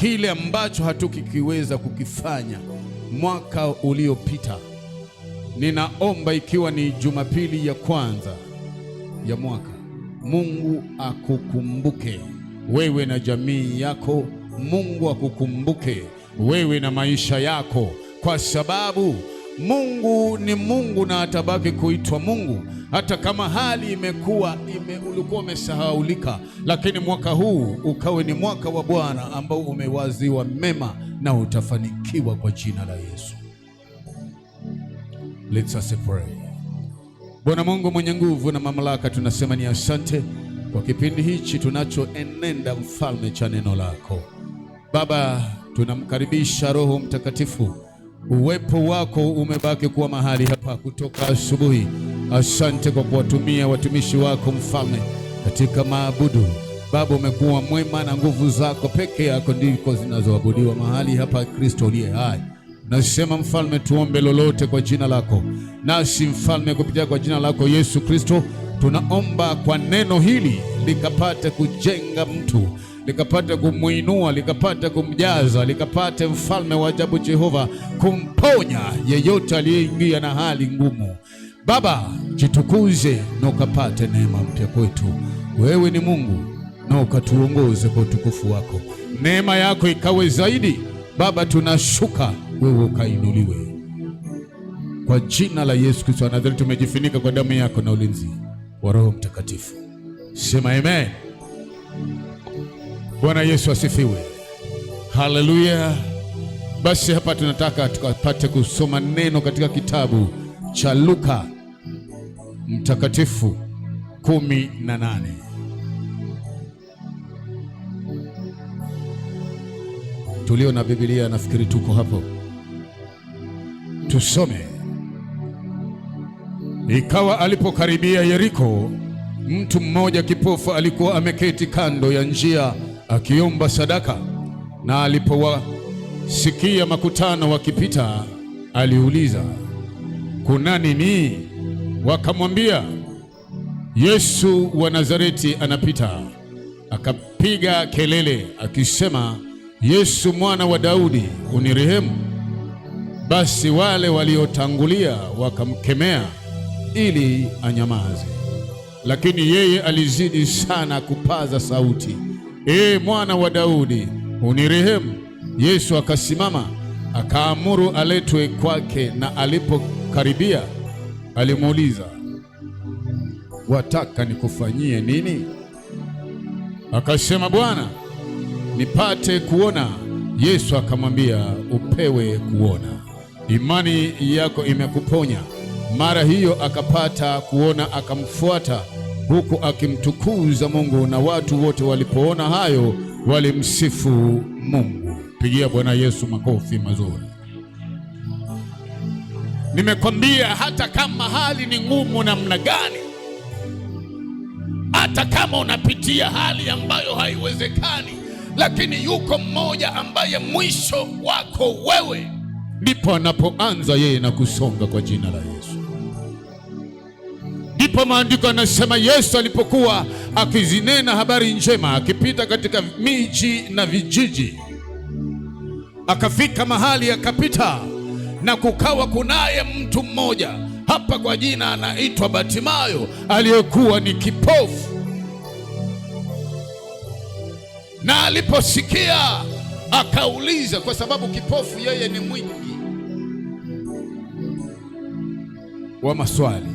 Kile ambacho hatukikiweza kukifanya mwaka uliopita, ninaomba ikiwa ni Jumapili ya kwanza ya mwaka, Mungu akukumbuke wewe na jamii yako. Mungu akukumbuke wewe na maisha yako, kwa sababu Mungu ni Mungu na atabaki kuitwa Mungu hata kama hali imekuwa ulikuwa umesahaulika, lakini mwaka huu ukawe ni mwaka wa Bwana ambao umewaziwa mema na utafanikiwa kwa jina la Yesu. Let us pray. Bwana Mungu mwenye nguvu na mamlaka, tunasema ni asante kwa kipindi hichi tunachoenenda, mfalme, cha neno lako. Baba, tunamkaribisha Roho Mtakatifu. Uwepo wako umebaki kuwa mahali hapa kutoka asubuhi. Asante kwa kuwatumia watumishi wako mfalme katika maabudu. Baba, umekuwa mwema na nguvu zako peke yako ndiko zinazoabudiwa mahali hapa, Kristo uliye hai. Nasema mfalme, tuombe lolote kwa jina lako, nasi mfalme, kupitia kwa jina lako Yesu Kristo, tunaomba kwa neno hili likapate kujenga mtu, likapate kumwinua, likapate kumjaza, likapate mfalme wa ajabu Jehova kumponya yeyote aliyeingia na hali ngumu. Baba, jitukuze na ukapate neema mpya kwetu. Wewe ni Mungu na ukatuongoze kwa utukufu wako. Neema yako ikawe zaidi Baba, tunashuka wewe ukainuliwe kwa jina la Yesu Kristo wa Nazareti. Tumejifunika kwa damu yako na ulinzi wa Roho Mtakatifu. Sema amen. Bwana Yesu asifiwe. Haleluya. Basi hapa tunataka tukapate kusoma neno katika kitabu cha Luka Mtakatifu 18. Tulio na Biblia nafikiri tuko hapo, tusome. Ikawa alipokaribia Yeriko, mtu mmoja kipofu alikuwa ameketi kando ya njia akiomba sadaka, na alipowasikia makutano wakipita, aliuliza, kuna nini? Wakamwambia, Yesu wa Nazareti anapita. Akapiga kelele akisema, Yesu mwana wa Daudi, unirehemu. Basi wale waliotangulia wakamkemea ili anyamaze, lakini yeye alizidi sana kupaza sauti, E mwana wa Daudi, unirehemu. Yesu akasimama akaamuru aletwe kwake, na alipokaribia alimuuliza, wataka nikufanyie nini? Akasema, Bwana, nipate kuona. Yesu akamwambia, upewe kuona, imani yako imekuponya. Mara hiyo akapata kuona, akamfuata huku akimtukuza Mungu, na watu wote walipoona hayo walimsifu Mungu. Pigia Bwana Yesu makofi mazuri. Nimekwambia hata kama hali ni ngumu namna gani, hata kama unapitia hali ambayo haiwezekani, lakini yuko mmoja ambaye mwisho wako wewe ndipo anapoanza yeye na kusonga kwa jina la Yesu. Ndipo maandiko yanasema Yesu alipokuwa akizinena habari njema, akipita katika miji na vijiji, akafika mahali akapita, na kukawa kunaye mtu mmoja hapa kwa jina anaitwa Batimayo, aliyekuwa ni kipofu. Na aliposikia akauliza, kwa sababu kipofu yeye ni mwingi wa maswali.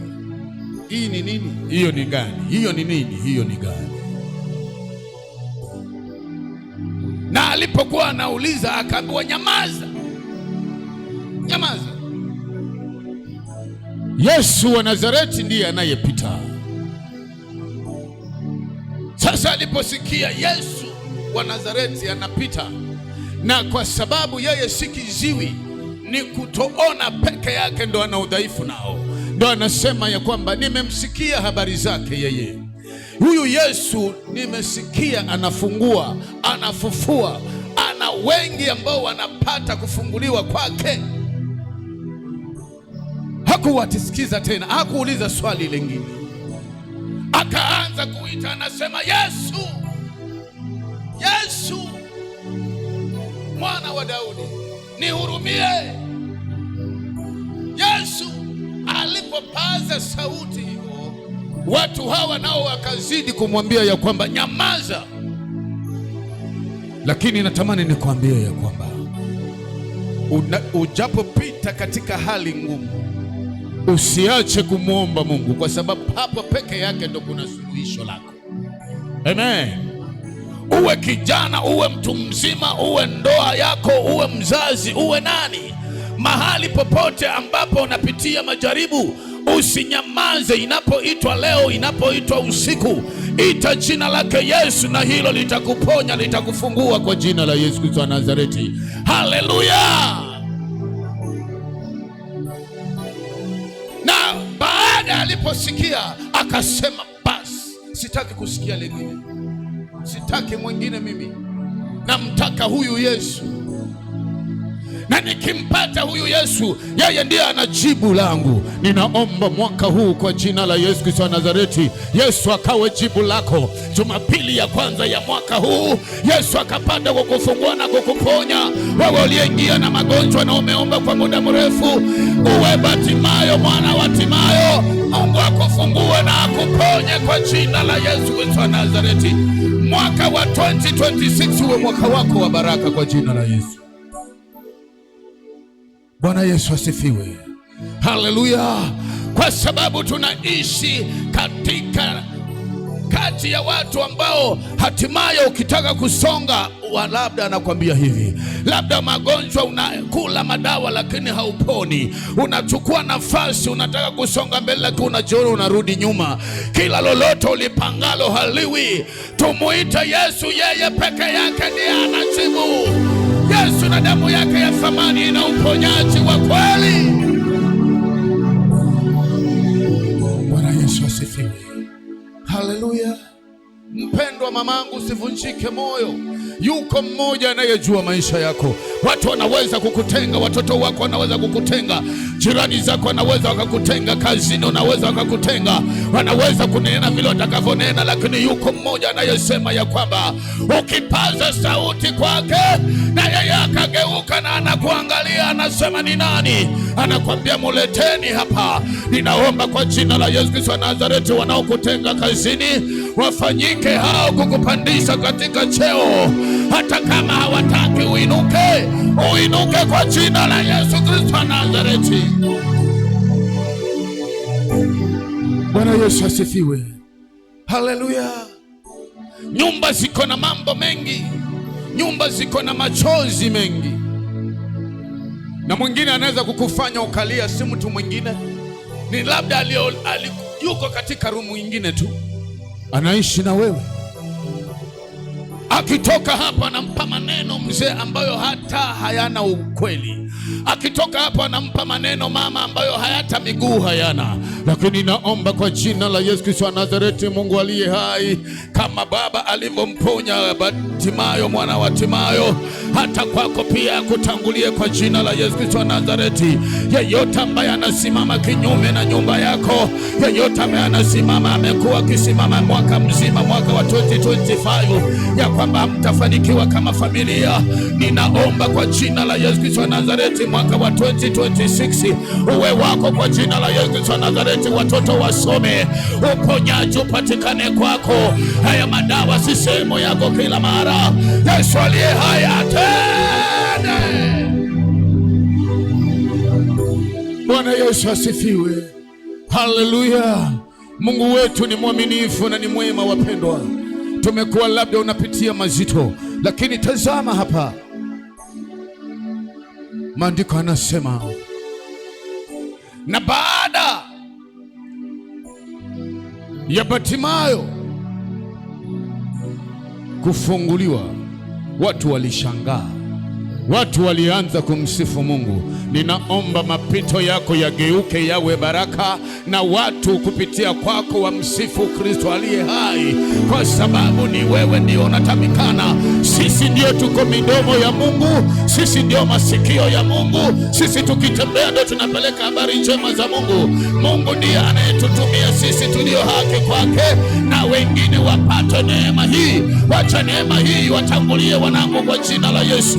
Hii ni nini? Hiyo ni gani? Hiyo ni nini? Hiyo ni gani? Na alipokuwa anauliza akaambiwa, nyamaza, nyamaza. Yesu wa Nazareti ndiye anayepita. Sasa aliposikia Yesu wa Nazareti anapita, na kwa sababu yeye si kiziwi, ni kutoona peke yake ndo ana udhaifu nao, ndo anasema ya kwamba nimemsikia habari zake yeye huyu Yesu, nimesikia anafungua, anafufua, ana wengi ambao wanapata kufunguliwa kwake. Hakuwatisikiza tena, hakuuliza swali lingine, akaanza kuita, anasema Yesu, Yesu. wa Daudi, nihurumie. Yesu alipopaza sauti hiyo, watu hawa nao wakazidi kumwambia ya kwamba nyamaza. Lakini natamani nikwambie ya kwamba ujapopita katika hali ngumu, usiache kumwomba Mungu, kwa sababu hapo peke yake ndo kuna suluhisho lako. Amen. Uwe kijana, uwe mtu mzima, uwe ndoa yako, uwe mzazi, uwe nani, mahali popote ambapo unapitia majaribu, usinyamaze. Inapoitwa leo, inapoitwa usiku, ita jina lake Yesu, na hilo litakuponya, litakufungua kwa jina la Yesu Kristo wa Nazareti. Haleluya! Na baada aliposikia akasema, basi sitaki kusikia lingine, sitaki mwingine, mimi namtaka huyu Yesu, na nikimpata huyu Yesu, yeye ndiye ana jibu langu. Ninaomba mwaka huu kwa jina la Yesu Kristo wa Nazareti, Yesu akawe jibu lako. Jumapili ya kwanza ya mwaka huu, Yesu akapata kukufungua na kukuponya wewe uliyeingia na magonjwa na umeomba kwa muda mrefu. Uwe Batimayo mwana wa Timayo, Mungu akufungue na akuponye kwa jina la Yesu Kristo wa Nazareti. Mwaka wa 2026 uwe mwaka wako wa baraka kwa jina la Yesu. Bwana Yesu asifiwe. Haleluya. Kwa sababu tunaishi katika kati ya watu ambao hatimaye ukitaka kusonga, labda anakuambia hivi, labda magonjwa, unakula madawa lakini hauponi, unachukua nafasi, unataka kusonga mbele lakini unajiona unarudi nyuma, kila lolote ulipangalo haliwi. Tumuite Yesu, yeye peke yake ndiye anajibu. Yesu na damu yake ya thamani ina uponyaji wa kweli. Bwana Yesu asifiwe. Haleluya. Mpendwa mamangu, usivunjike moyo. Yuko mmoja anayejua maisha yako. Watu wanaweza kukutenga, watoto wako wanaweza kukutenga, jirani zako wanaweza wakakutenga, kazini wanaweza wakakutenga, wanaweza kunena vile watakavyonena, lakini yuko mmoja anayesema ya kwamba ukipaza sauti kwake na yeye akageuka na anakuangalia, anasema ni nani? Anakwambia muleteni hapa. Ninaomba kwa jina la Yesu Kristo wa Nazareti, wanaokutenga kazini wafanyike hao kukupandisha katika cheo, hata kama hawataki uinuke, uinuke kwa jina la Yesu Kristo wa Nazareti. Bwana Yesu asifiwe. Haleluya. Nyumba ziko na mambo mengi, nyumba ziko na machozi mengi, na mwingine anaweza kukufanya ukalia, si mtu mwingine, ni labda yuko katika rumu nyingine tu, anaishi na wewe. Akitoka hapa anampa maneno mzee ambayo hata hayana ukweli. Akitoka hapa anampa maneno mama ambayo hayata miguu hayana. Lakini naomba kwa jina la Yesu Kristo wa Nazareti, Mungu aliye hai, kama baba alivyomponya Bartimayo mwana wa Timayo, hata kwako pia akutangulie kwa jina la Yesu Kristo wa Nazareti. Yeyote ambaye anasimama kinyume na nyumba yako, yeyote ambaye anasimama, amekuwa akisimama mwaka mzima, mwaka wa 2025 ya kwamba mtafanikiwa kama familia, ninaomba kwa jina la Yesu Kristo wa Nazareti, mwaka wa 2026 uwe wako kwa jina la Yesu Kristo wa Nazareti. Watoto wasome, uponyaji upatikane kwako. Haya madawa si sehemu yako kila mara. Yesu aliye hai atende. Bwana Yesu asifiwe. Haleluya. Mungu wetu ni mwaminifu na ni mwema. Wapendwa, tumekuwa labda unapitia mazito, lakini tazama hapa, maandiko anasema, na baada ya Bartimayo kufunguliwa, watu walishangaa, watu walianza kumsifu Mungu. Ninaomba mapito yako yageuke yawe baraka, na watu kupitia kwako wamsifu Kristo aliye hai, kwa sababu ni wewe ndio unatamikana. Sisi ndio tuko midomo ya Mungu, sisi ndio masikio ya Mungu, sisi tukitembea ndio tunapeleka habari njema za Mungu. Mungu ndiye anayetutumia sisi tulio haki kwake, na wengine wapate neema hii. Wacha neema hii watangulie wanangu, kwa jina la Yesu.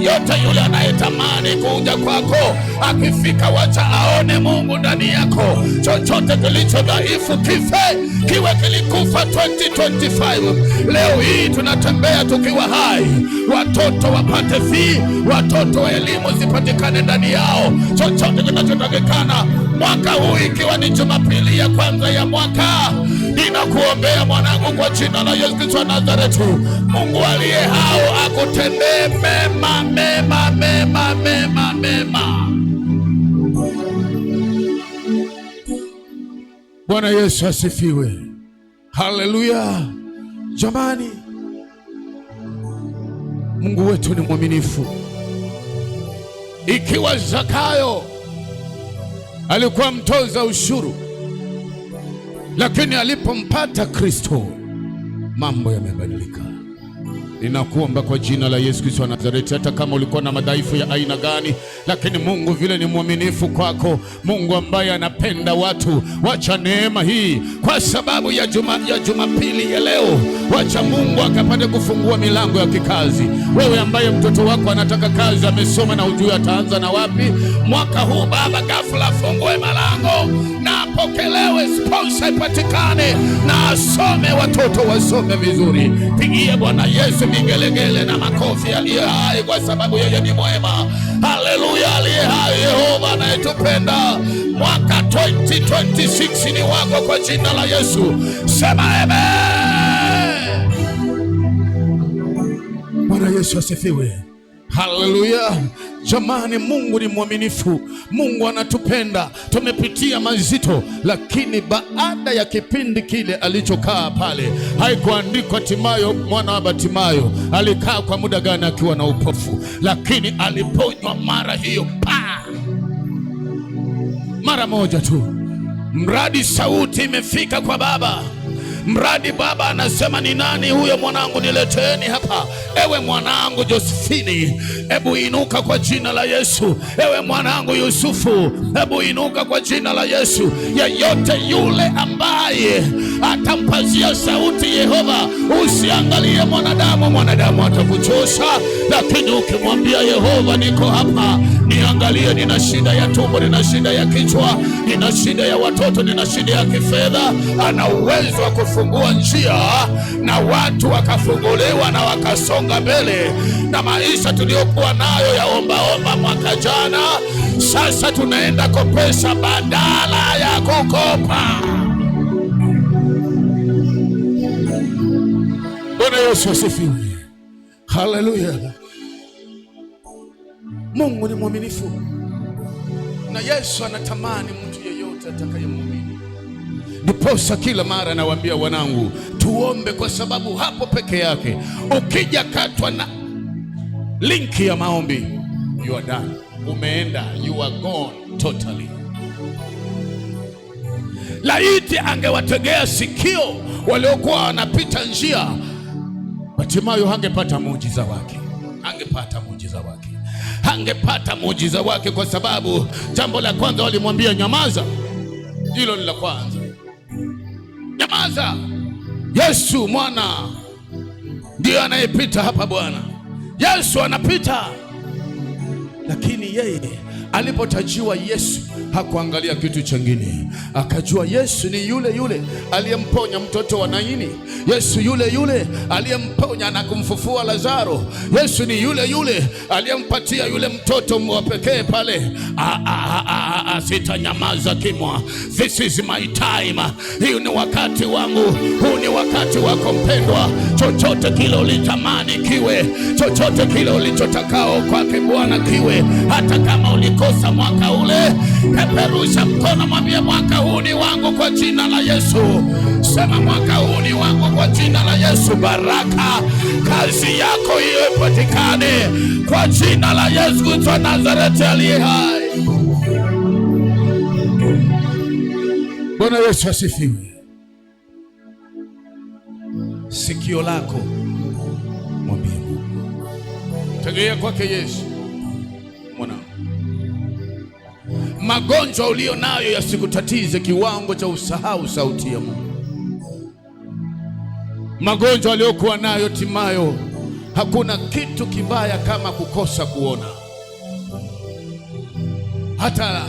Yeyote yule anayetamani kuja kwako, akifika wacha aone Mungu ndani yako. Chochote kilicho dhaifu kife, kiwe kilikufa 2025. Leo hii tunatembea tukiwa hai, watoto wapate fee, watoto wa elimu zipatikane ndani yao, chochote kinachotakikana mwaka huu, ikiwa ni Jumapili ya kwanza ya mwaka, ninakuombea mwanangu, kwa jina la Yesu Kristo wa Nazareti, Mungu aliye hao akutendee mema, mema, mema, mema, mema. Bwana Yesu asifiwe, haleluya. Jamani, Mungu wetu ni mwaminifu. Ikiwa Zakayo alikuwa mtoza ushuru, lakini alipompata Kristo mambo yamebadilika. Ninakuomba kwa jina la Yesu Kristo wa Nazareti, hata kama ulikuwa na madhaifu ya aina gani, lakini Mungu vile ni mwaminifu kwako, Mungu ambaye anapenda watu, wacha neema hii kwa sababu ya Jumapili ya leo, wacha Mungu akapate kufungua milango ya kikazi. Wewe ambaye mtoto wako anataka kazi, amesoma na ujui ataanza na wapi, mwaka huu Baba, ghafla fungue malango na apokelewe, sponsor ipatikane na asome, watoto wasome vizuri. Pigie Bwana Yesu vigelegele na makofi aliye hai, kwa sababu yeye ni mwema. Haleluya, aliye hai, Yehova anayetupenda. Mwaka 2026 ni wako kwa jina la Yesu. Sema amen. Bwana Yesu asifiwe. Haleluya. Jamani, Mungu ni mwaminifu, Mungu anatupenda. Tumepitia mazito, lakini baada ya kipindi kile alichokaa pale, haikuandikwa Timayo mwana wa Batimayo alikaa kwa muda gani akiwa na upofu, lakini aliponywa mara hiyo pa mara moja tu, mradi sauti imefika kwa Baba, mradi Baba anasema ni nani huyo mwanangu, nileteeni hapa. Ewe mwanangu Josephini, ebu inuka kwa jina la Yesu. Ewe mwanangu Yusufu, ebu inuka kwa jina la Yesu. Yeyote yule ambaye atampazia sauti Yehova, usiangalie mwanadamu, mwanadamu atakuchosha, lakini ukimwambia Yehova, niko hapa, niangalie, nina shida ya tumbo, nina shida ya kichwa, nina shida ya watoto, nina shida ya kifedha, ana uwezo wa kufungua njia na watu wakafunguliwa na wakasonga mbele, na maisha tuliyokuwa nayo ya ombaomba mwaka jana, sasa tunaenda kopesha badala ya kukopa. Bwana Yesu asifiwe, haleluya. Mungu ni mwaminifu na Yesu anatamani mtu yeyote atakayemwamini. Ndiposa kila mara nawaambia wanangu, tuombe, kwa sababu hapo peke yake ukija katwa na linki ya maombi, you are done, umeenda, you are gone totally. Laiti angewategea sikio waliokuwa wanapita njia, Batimayo hangepata muujiza wake, angepata muujiza wake, angepata muujiza wake, kwa sababu jambo la kwanza walimwambia nyamaza. Hilo ni la kwanza, nyamaza. Yesu mwana ndiyo anayepita hapa Bwana. Yesu anapita, lakini yeye alipotajiwa Yesu hakuangalia kitu chengine, akajua Yesu ni yule yule aliyemponya mtoto wa Naini, Yesu yule yule aliyemponya na kumfufua Lazaro, Yesu ni yule yule aliyempatia yule mtoto wa pekee pale. Sitanyamaza kimwa, this is my time. Hii ni wakati wangu, huu ni wakati wako mpendwa. Chochote kile ulitamani kiwe, chochote kile ulichotakao kwake Bwana kiwe, hata kama ulikosa mwaka ule, peperusha mkono, mwambie mwaka huu ni wangu kwa jina la Yesu. Sema mwaka huu ni wangu kwa jina la Yesu. Baraka, kazi yako hiyo ipatikane kwa jina la Yesu Kristo wa Nazareti aliye hai. Bwana Yesu asifiwe. Sikio lako mwambie Mungu, tegea kwake Yesu mwanangu. Magonjwa ulio nayo yasikutatize kiwango cha usahau sauti ya Mungu. Magonjwa aliyokuwa nayo Timayo Hakuna kitu kibaya kama kukosa kuona. Hata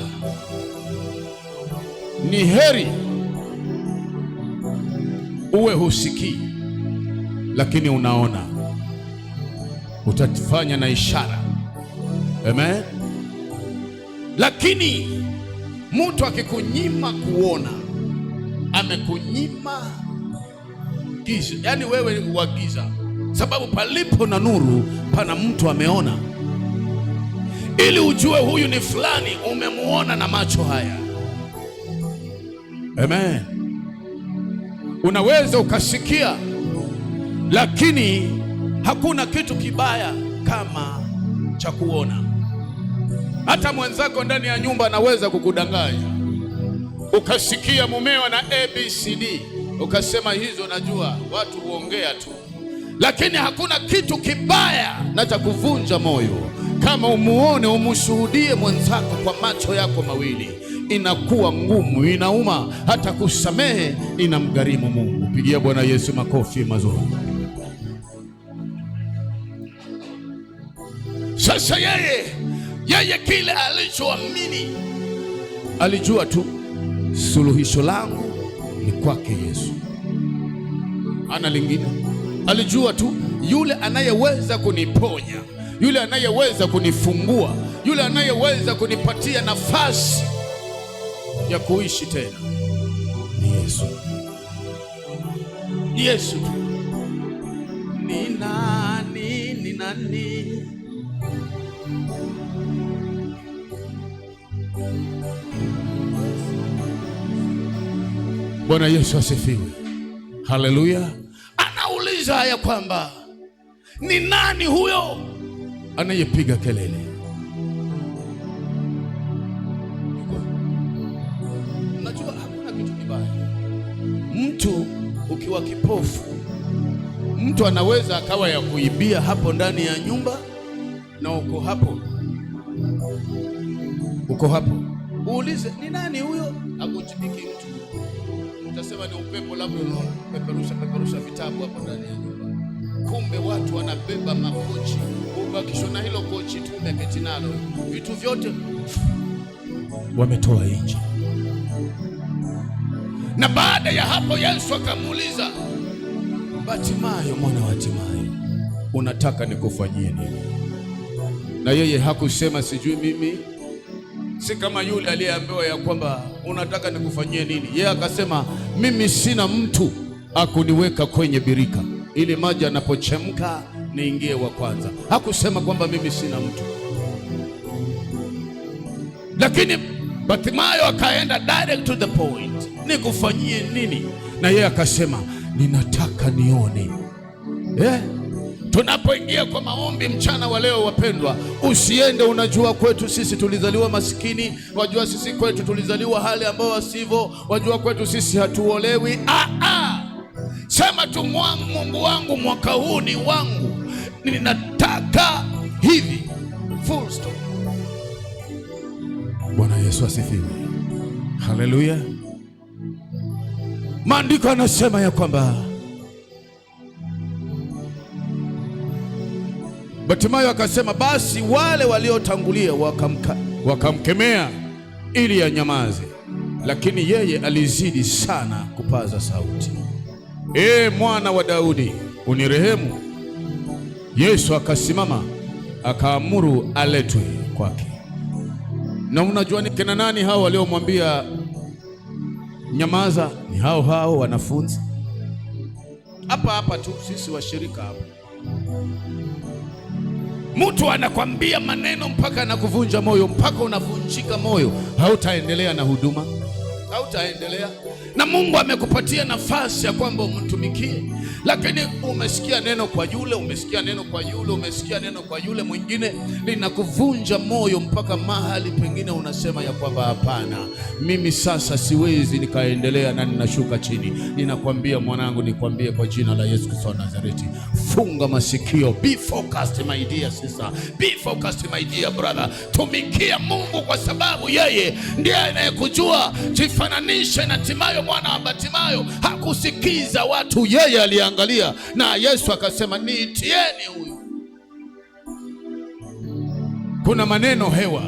ni heri uwe husikii lakini unaona, utafanya na ishara. Amen. Lakini mtu akikunyima kuona, amekunyima giza, yaani wewe wa giza, sababu palipo na nuru pana mtu ameona. Ili ujue huyu ni fulani, umemuona na macho haya. Amen. Unaweza ukasikia, lakini hakuna kitu kibaya kama cha kuona. Hata mwenzako ndani ya nyumba anaweza kukudanganya, ukasikia mumeo na ABCD, ukasema hizo najua watu huongea tu, lakini hakuna kitu kibaya na cha kuvunja moyo kama umuone, umushuhudie mwenzako kwa macho yako mawili. Inakuwa ngumu, inauma, hata kusamehe inamgharimu Mungu. Pigia Bwana Yesu makofi mazuri. Sasa yeye kile alichoamini, alijua tu suluhisho langu ni kwake Yesu, ana lingine. Alijua tu yule anayeweza kuniponya, yule anayeweza kunifungua, yule anayeweza kunipatia nafasi ya kuishi tena ni Yesu. Ni Yesu tu. Ni nani? Ni nani? Bwana Yesu asifiwe. Haleluya. Anauliza ya kwamba ni nani huyo anayepiga kelele? Unajua hakuna kitu kibaya. Mtu ukiwa kipofu, mtu anaweza akawa ya kuibia hapo ndani ya nyumba na uko hapo, uko hapo, uulize ni nani huyo, akujibiki mtu. Utasema ni upepo, labda unapeperusha peperusha vitabu hapo ndani ya nyumba. Kumbe watu wanabeba makochi, ubakishwa na hilo kochi tu umeketi nalo, vitu vyote wametoa nje. Na baada ya hapo Yesu akamuuliza, Batimayo, mwana wa Timayo, unataka nikufanyie nini? Na yeye hakusema sijui mimi, si kama yule aliyeambiwa ya kwamba unataka nikufanyie nini. Yeye akasema mimi sina mtu akuniweka kwenye birika ili maji anapochemka niingie wa kwanza. Hakusema kwamba mimi sina mtu, lakini Batimayo akaenda direct to the point, nikufanyie nini? Na yeye akasema ninataka nione. Tunapoingia kwa maombi mchana wa leo, wapendwa, usiende unajua kwetu sisi tulizaliwa masikini, wajua sisi kwetu tulizaliwa hali ambayo wasivyo, wajua kwetu sisi hatuolewi. Sema tu Mungu wangu, mwaka huu ni wangu, ninataka hivi, full stop. Bwana Yesu asifiwe. Haleluya. Maandiko yanasema ya kwamba Batimayo akasema, basi wale waliotangulia wakamkemea ili anyamaze, lakini yeye alizidi sana kupaza sauti, E mwana wa Daudi, unirehemu. Yesu akasimama akaamuru aletwe kwake. Na unajua ni kina nani hao waliomwambia nyamaza? Ni hao hao wanafunzi hapa hapa tu, sisi washirika hapa. Mtu anakwambia maneno mpaka anakuvunja moyo, mpaka unavunjika moyo, hautaendelea na huduma, hautaendelea. Na Mungu amekupatia nafasi ya kwamba umtumikie, lakini umesikia neno kwa yule, umesikia neno kwa yule, umesikia neno kwa yule mwingine, linakuvunja moyo mpaka mahali pengine unasema ya kwamba hapana, mimi sasa siwezi nikaendelea na ninashuka chini. Ninakwambia mwanangu, nikwambie kwa jina la Yesu Kristo wa Nazareti, funga masikio. Be focused my dear sister, be focused my dear brother. Tumikia Mungu kwa sababu yeye ndiye anayekujua. Jifananishe na Timayo mwana wa Batimayo. Hakusikiza watu, yeye aliangalia, na Yesu akasema niitieni huyu. Kuna maneno hewa,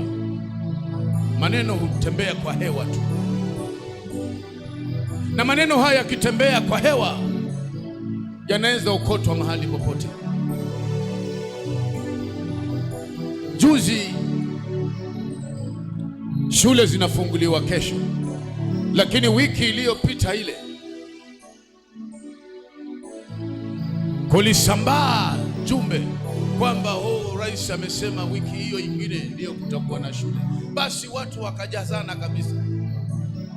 maneno hutembea kwa hewa tu, na maneno haya yakitembea kwa hewa yanaweza ukotwa mahali popote. Juzi shule zinafunguliwa kesho, lakini wiki iliyopita ile kulisambaa jumbe kwamba rais amesema wiki hiyo ingine ndiyo kutakuwa na shule. Basi watu wakajazana kabisa,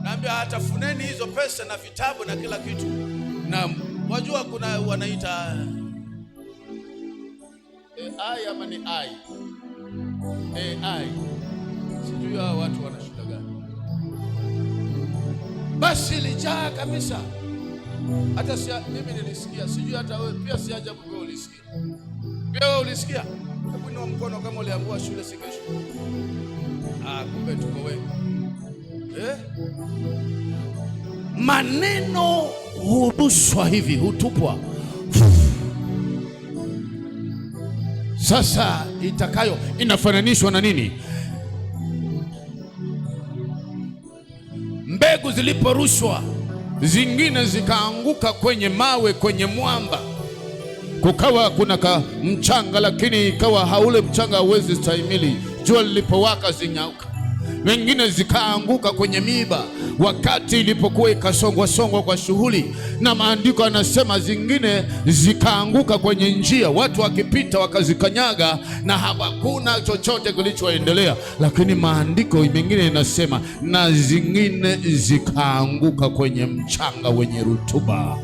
naambia hata funeni hizo pesa na vitabu na kila kitu. Na wajua kuna wanaita AI ama ni AI, sijui hao watu wana shida gani. Basi ilijaa kabisa, hata mimi nilisikia, sijui hata wewe pia, si ajabu wewe ulisikia. Pia wewe ulisikia? Hebu inua mkono kama uliambiwa shule si kesho. Kumbe tuko wengi. Maneno hurushwa hivi, hutupwa. Sasa itakayo inafananishwa na nini? Mbegu ziliporushwa, zingine zikaanguka kwenye mawe, kwenye mwamba, kukawa kuna mchanga, lakini ikawa haule mchanga hauwezi stahimili. Jua lilipowaka zinyauka. Wengine zikaanguka kwenye miiba wakati ilipokuwa ikasongwa songwa kwa shughuli, na maandiko yanasema zingine zikaanguka kwenye njia, watu wakipita wakazikanyaga na hakuna chochote kilichoendelea. Lakini maandiko mengine inasema na zingine zikaanguka kwenye mchanga wenye rutuba,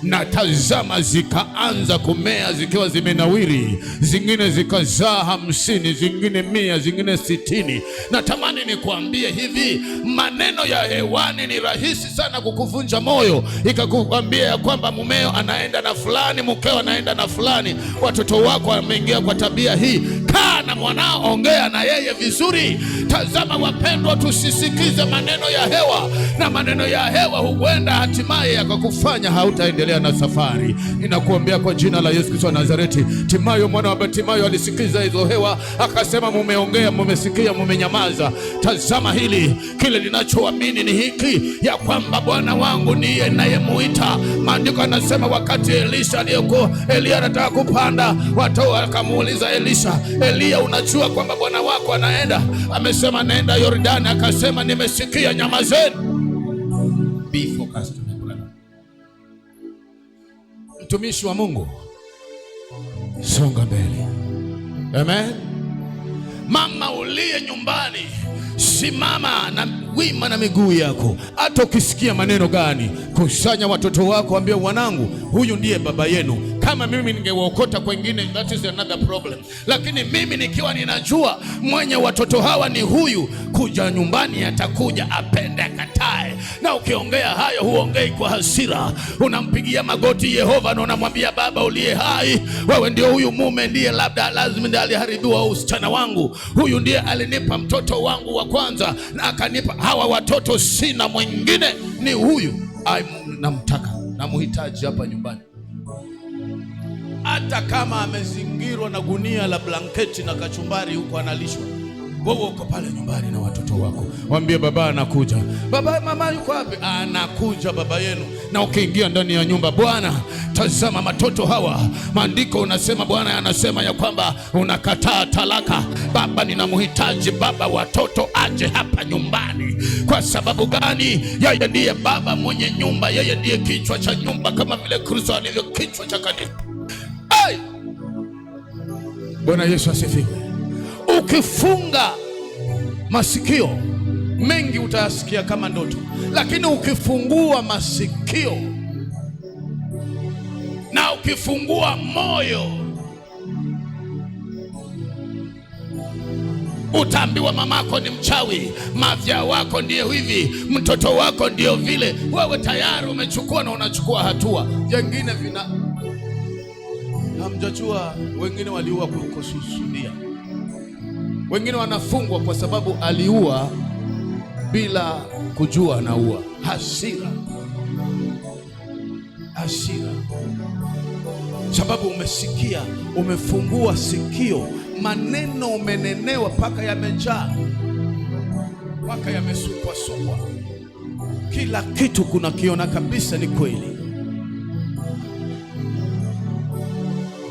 na tazama zikaanza kumea zikiwa zimenawiri, zingine zikazaa 50, zingine 100, zingine 60. Natamani nikuambie hivi, maneno ya hewani ni rahisi sana kukuvunja moyo, ikakuambia ya kwamba mumeo anaenda na fulani, mkeo anaenda na fulani, watoto wako wameingia kwa tabia hii. Kaa na mwanao, ongea na yeye vizuri. Tazama wapendwa, tusisikize maneno ya hewa, na maneno ya hewa huenda hatimaye yakakufanya hautaendelea na safari. Ninakuambia kwa jina la Yesu Kristo wa Nazareti, Timayo mwana wa Bartimayo alisikiza hizo hewa, akasema mumeongea, mumesikia, mumenyamaza. Tazama hili, kile ninachoamini ni hiki, ya kwamba Bwana wangu ndiye ninayemuita. Maandiko yanasema wakati Elisha aliyekuwa Elia anataka kupanda, watu wakamuuliza Elisha, Elia, unajua kwamba Bwana wako anaenda? Amesema naenda Yordani. Akasema nimesikia, nyamazeni. Be focused, my brother. Mtumishi wa Mungu, songa mbele. Amen. Mama uliye nyumbani, simama na wima na miguu yako. Hata ukisikia maneno gani, kusanya watoto wako, ambia wanangu, huyu ndiye baba yenu. Kama mimi ningewaokota kwengine, that is another problem, lakini mimi nikiwa ninajua mwenye watoto hawa ni huyu, kuja nyumbani atakuja, apende akatae. Na ukiongea hayo, huongei kwa hasira, unampigia magoti Yehova na unamwambia Baba uliye hai, wewe ndio huyu mume, ndiye labda lazima ndiye aliharibiwa usichana wangu, huyu ndiye alinipa mtoto wangu wa kwanza na akanipa hawa watoto, sina mwingine, ni huyu. Namtaka, namhitaji hapa nyumbani. Hata kama amezingirwa na gunia la blanketi na kachumbari huko analishwa, wewe uko pale nyumbani na watoto wako, waambie baba anakuja. Baba, mama yuko wapi? Anakuja baba yenu. Na ukiingia ndani ya nyumba, Bwana tazama watoto hawa. Maandiko unasema, Bwana anasema ya kwamba unakataa talaka. Baba, ninamhitaji baba watoto aje hapa nyumbani. Kwa sababu gani? Yeye ndiye baba mwenye nyumba, yeye ndiye kichwa cha nyumba, kama vile Kristo alivyo kichwa cha kanisa. Bwana Yesu asifiwe. Ukifunga masikio mengi utayasikia kama ndoto, lakini ukifungua masikio na ukifungua moyo utaambiwa mamako ni mchawi, mafia wako ndiyo hivi, mtoto wako ndiyo vile. Wewe tayari umechukua na unachukua hatua. Jengine vina hamjajua, wengine waliua kukusudia, wengine wanafungwa kwa sababu aliua bila kujua anaua. Hasira, hasira, sababu umesikia, umefungua sikio Maneno umenenewa mpaka yamejaa, mpaka yamesukwasukwa, kila kitu kunakiona kabisa ni kweli,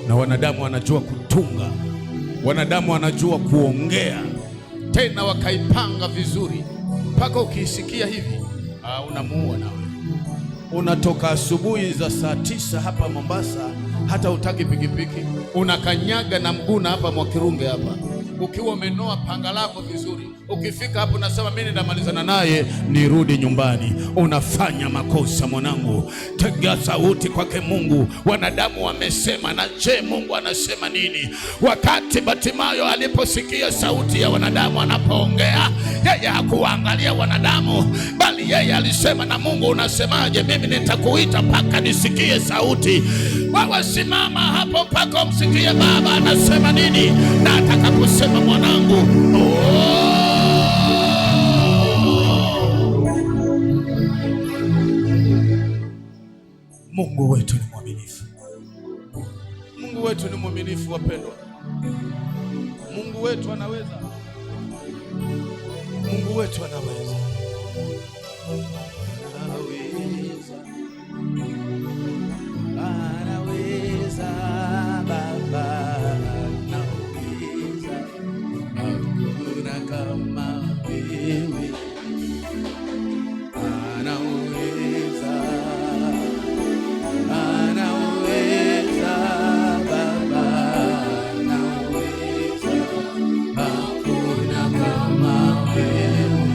na wanadamu wanajua kutunga, wanadamu wanajua kuongea, tena wakaipanga vizuri mpaka ukiisikia hivi unamuua. Nawe unatoka asubuhi za saa 9 hapa Mombasa, hata utaki pikipiki, unakanyaga na mguu na hapa Mwakirunge hapa, ukiwa umenoa panga lako vizuri, ukifika hapo unasema mimi nitamalizana naye nirudi nyumbani. Unafanya makosa mwanangu, tega sauti kwake Mungu. Wanadamu wamesema, na je, Mungu anasema nini? Wakati Batimayo aliposikia sauti ya wanadamu anapoongea, yeye hakuwaangalia wanadamu, bali yeye alisema na Mungu unasemaje? Mimi nitakuita mpaka nisikie sauti. Wewe simama hapo mpaka umsikie Baba anasema nini, na atakaposema mwanangu, oh! Mungu wetu ni mwaminifu. Mungu wetu ni mwaminifu, wapendwa. Mungu wetu anaweza. Mungu wetu anaweza. Anaweza. Anaweza Baba, anaweza. Hakuna kama wewe. Anaweza. Anaweza Baba, anaweza. Hakuna kama wewe.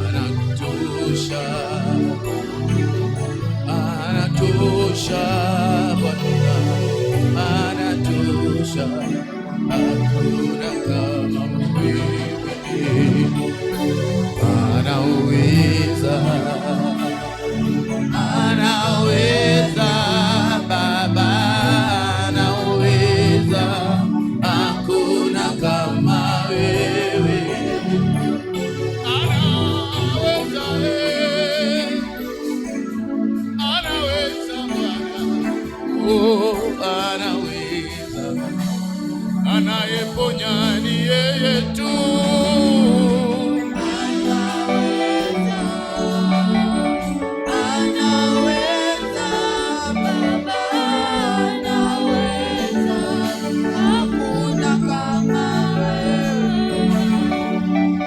Anatosha, anatosha Bwana, anatosha. Hakuna kama wewe. Anaweza, anaweza Baba, anaweza. Hakuna kama wewe. Anaweza, anaweza Bwana, oh, anaweza. Anayeponya ni yeye tu. Anaweza Baba, anaweza, hakuna kama wewe.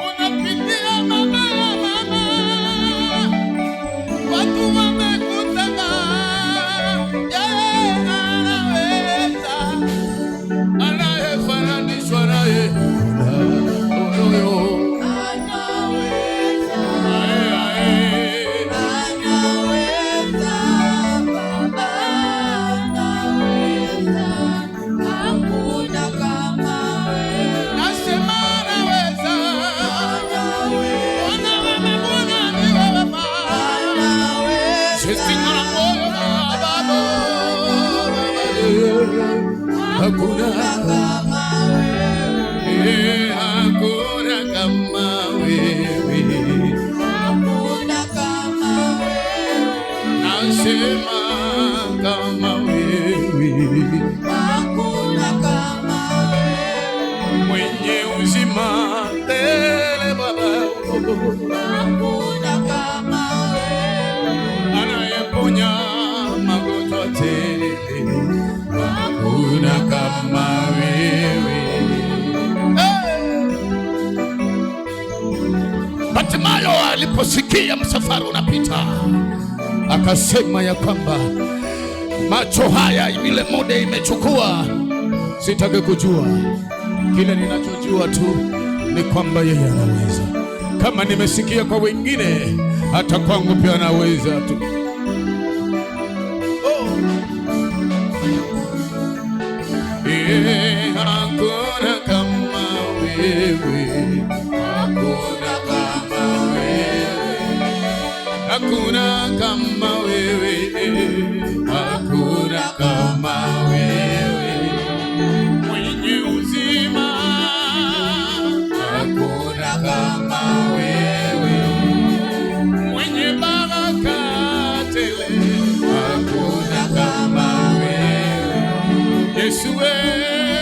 Unapitia mabaya mama, watu wamekutaka, yeye anaweza, anayefananishwa naye oyoyo. Anaweza, Ae, ae. anaweza Baba, anaweza, hakuna kama wewe. Nasema anaweza. Anaweza, Bwana wewe, Bwana ni wewe Baba. anaweza, Sisi na moyo Baba, hakuna kama wewe. Hakuna kama wewe. Hakuna kama wewe. Nasema kama wewe. Hakuna kama wewe. Mwenye uzima tele Baba, Hakuna kama wewe. anayeponya magonjwa tele, hakuna kama wewe. Hey! Batimayo aliposikia msafara unapita, akasema ya kwamba macho haya ile muda imechukua, sitaki kujua. Kile ninachojua tu ni kwamba yeye anaweza. Kama nimesikia kwa wengine, hata kwangu pia anaweza tu. Oh. Hakuna kama wewe, Hakuna kama wewe. hakuna kama wewe, hakuna kama wewe, mwenye uzima, hakuna kama wewe, mwenye baraka tele, hakuna kama wewe, Yesu wewe.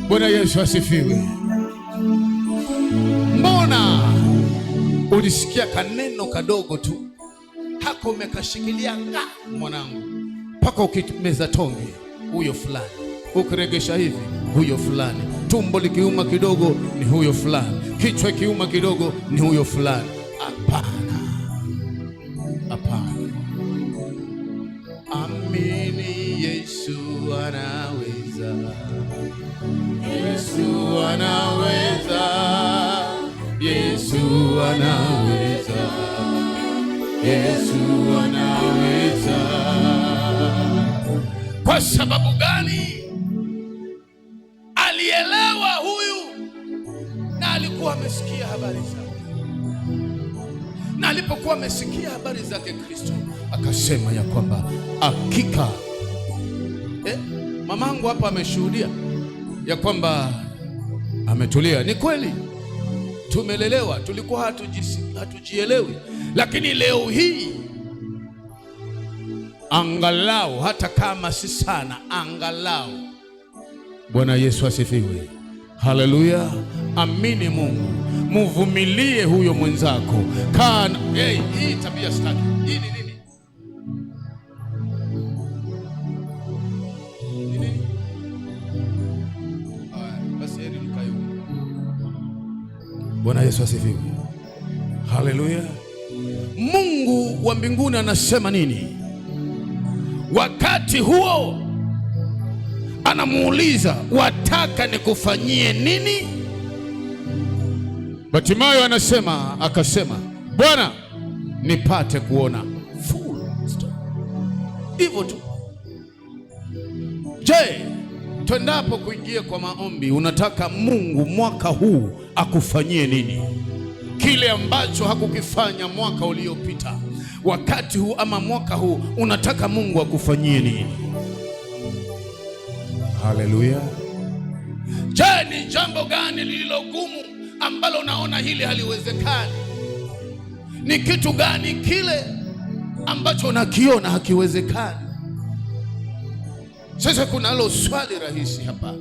Bwana Yesu asifiwe. Mbona ulisikia kaneno kadogo tu hako umekashikilia nga mwanangu, mpaka ukimeza tonge huyo fulani, ukiregesha hivi huyo fulani, tumbo likiuma kidogo ni huyo fulani, kichwa kiuma kidogo ni huyo fulani. Hapana, hapana. Amini Yesu anaweza, Yesu anaweza, Yesu anaweza, Yesu anaweza. Kwa sababu gani? Alielewa huyu na alikuwa amesikia habari zake, na alipokuwa amesikia habari zake Kristo akasema ya kwamba hakika, mamangu hapa ameshuhudia ya kwamba ametulia. Ni kweli tumelelewa, tulikuwa hatujielewi, lakini leo hii angalau, hata kama si sana, angalau. Bwana Yesu asifiwe, haleluya. Amini Mungu, muvumilie huyo mwenzako. Kana hey, hii tabia sitaki. Hii ni nini? Ni nini? Haya, basi heri mkae huko. Bwana Yesu asifiwe, haleluya. Mungu wa mbinguni anasema nini? Wakati huo anamuuliza, wataka nikufanyie nini? Batimayo anasema, akasema, Bwana, nipate kuona. Full stop. Hivyo tu. Je, twendapo kuingia kwa maombi, unataka Mungu mwaka huu akufanyie nini? Kile ambacho hakukifanya mwaka uliopita, wakati huu ama mwaka huu, unataka Mungu akufanyie nini? Haleluya. Je, ni jambo gani lililo gumu ambalo unaona hili haliwezekani? Ni kitu gani kile ambacho unakiona hakiwezekani? Sasa kunalo swali rahisi hapa.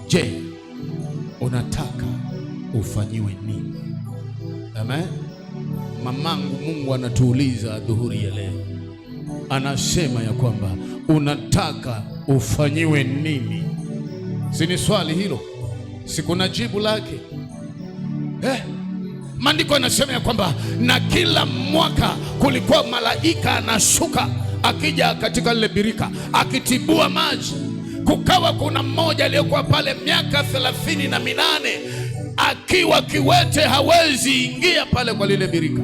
Je, unataka ufanyiwe nini? Amen. Mamangu, Mungu anatuuliza dhuhuri ya leo, anasema ya kwamba unataka ufanyiwe nini? Si ni swali hilo? Si kuna jibu lake? Maandiko yanasema ya kwamba na kila mwaka kulikuwa malaika anashuka akija katika lile birika akitibua maji. Kukawa kuna mmoja aliyekuwa pale miaka 38 akiwa kiwete, hawezi ingia pale kwa lile birika.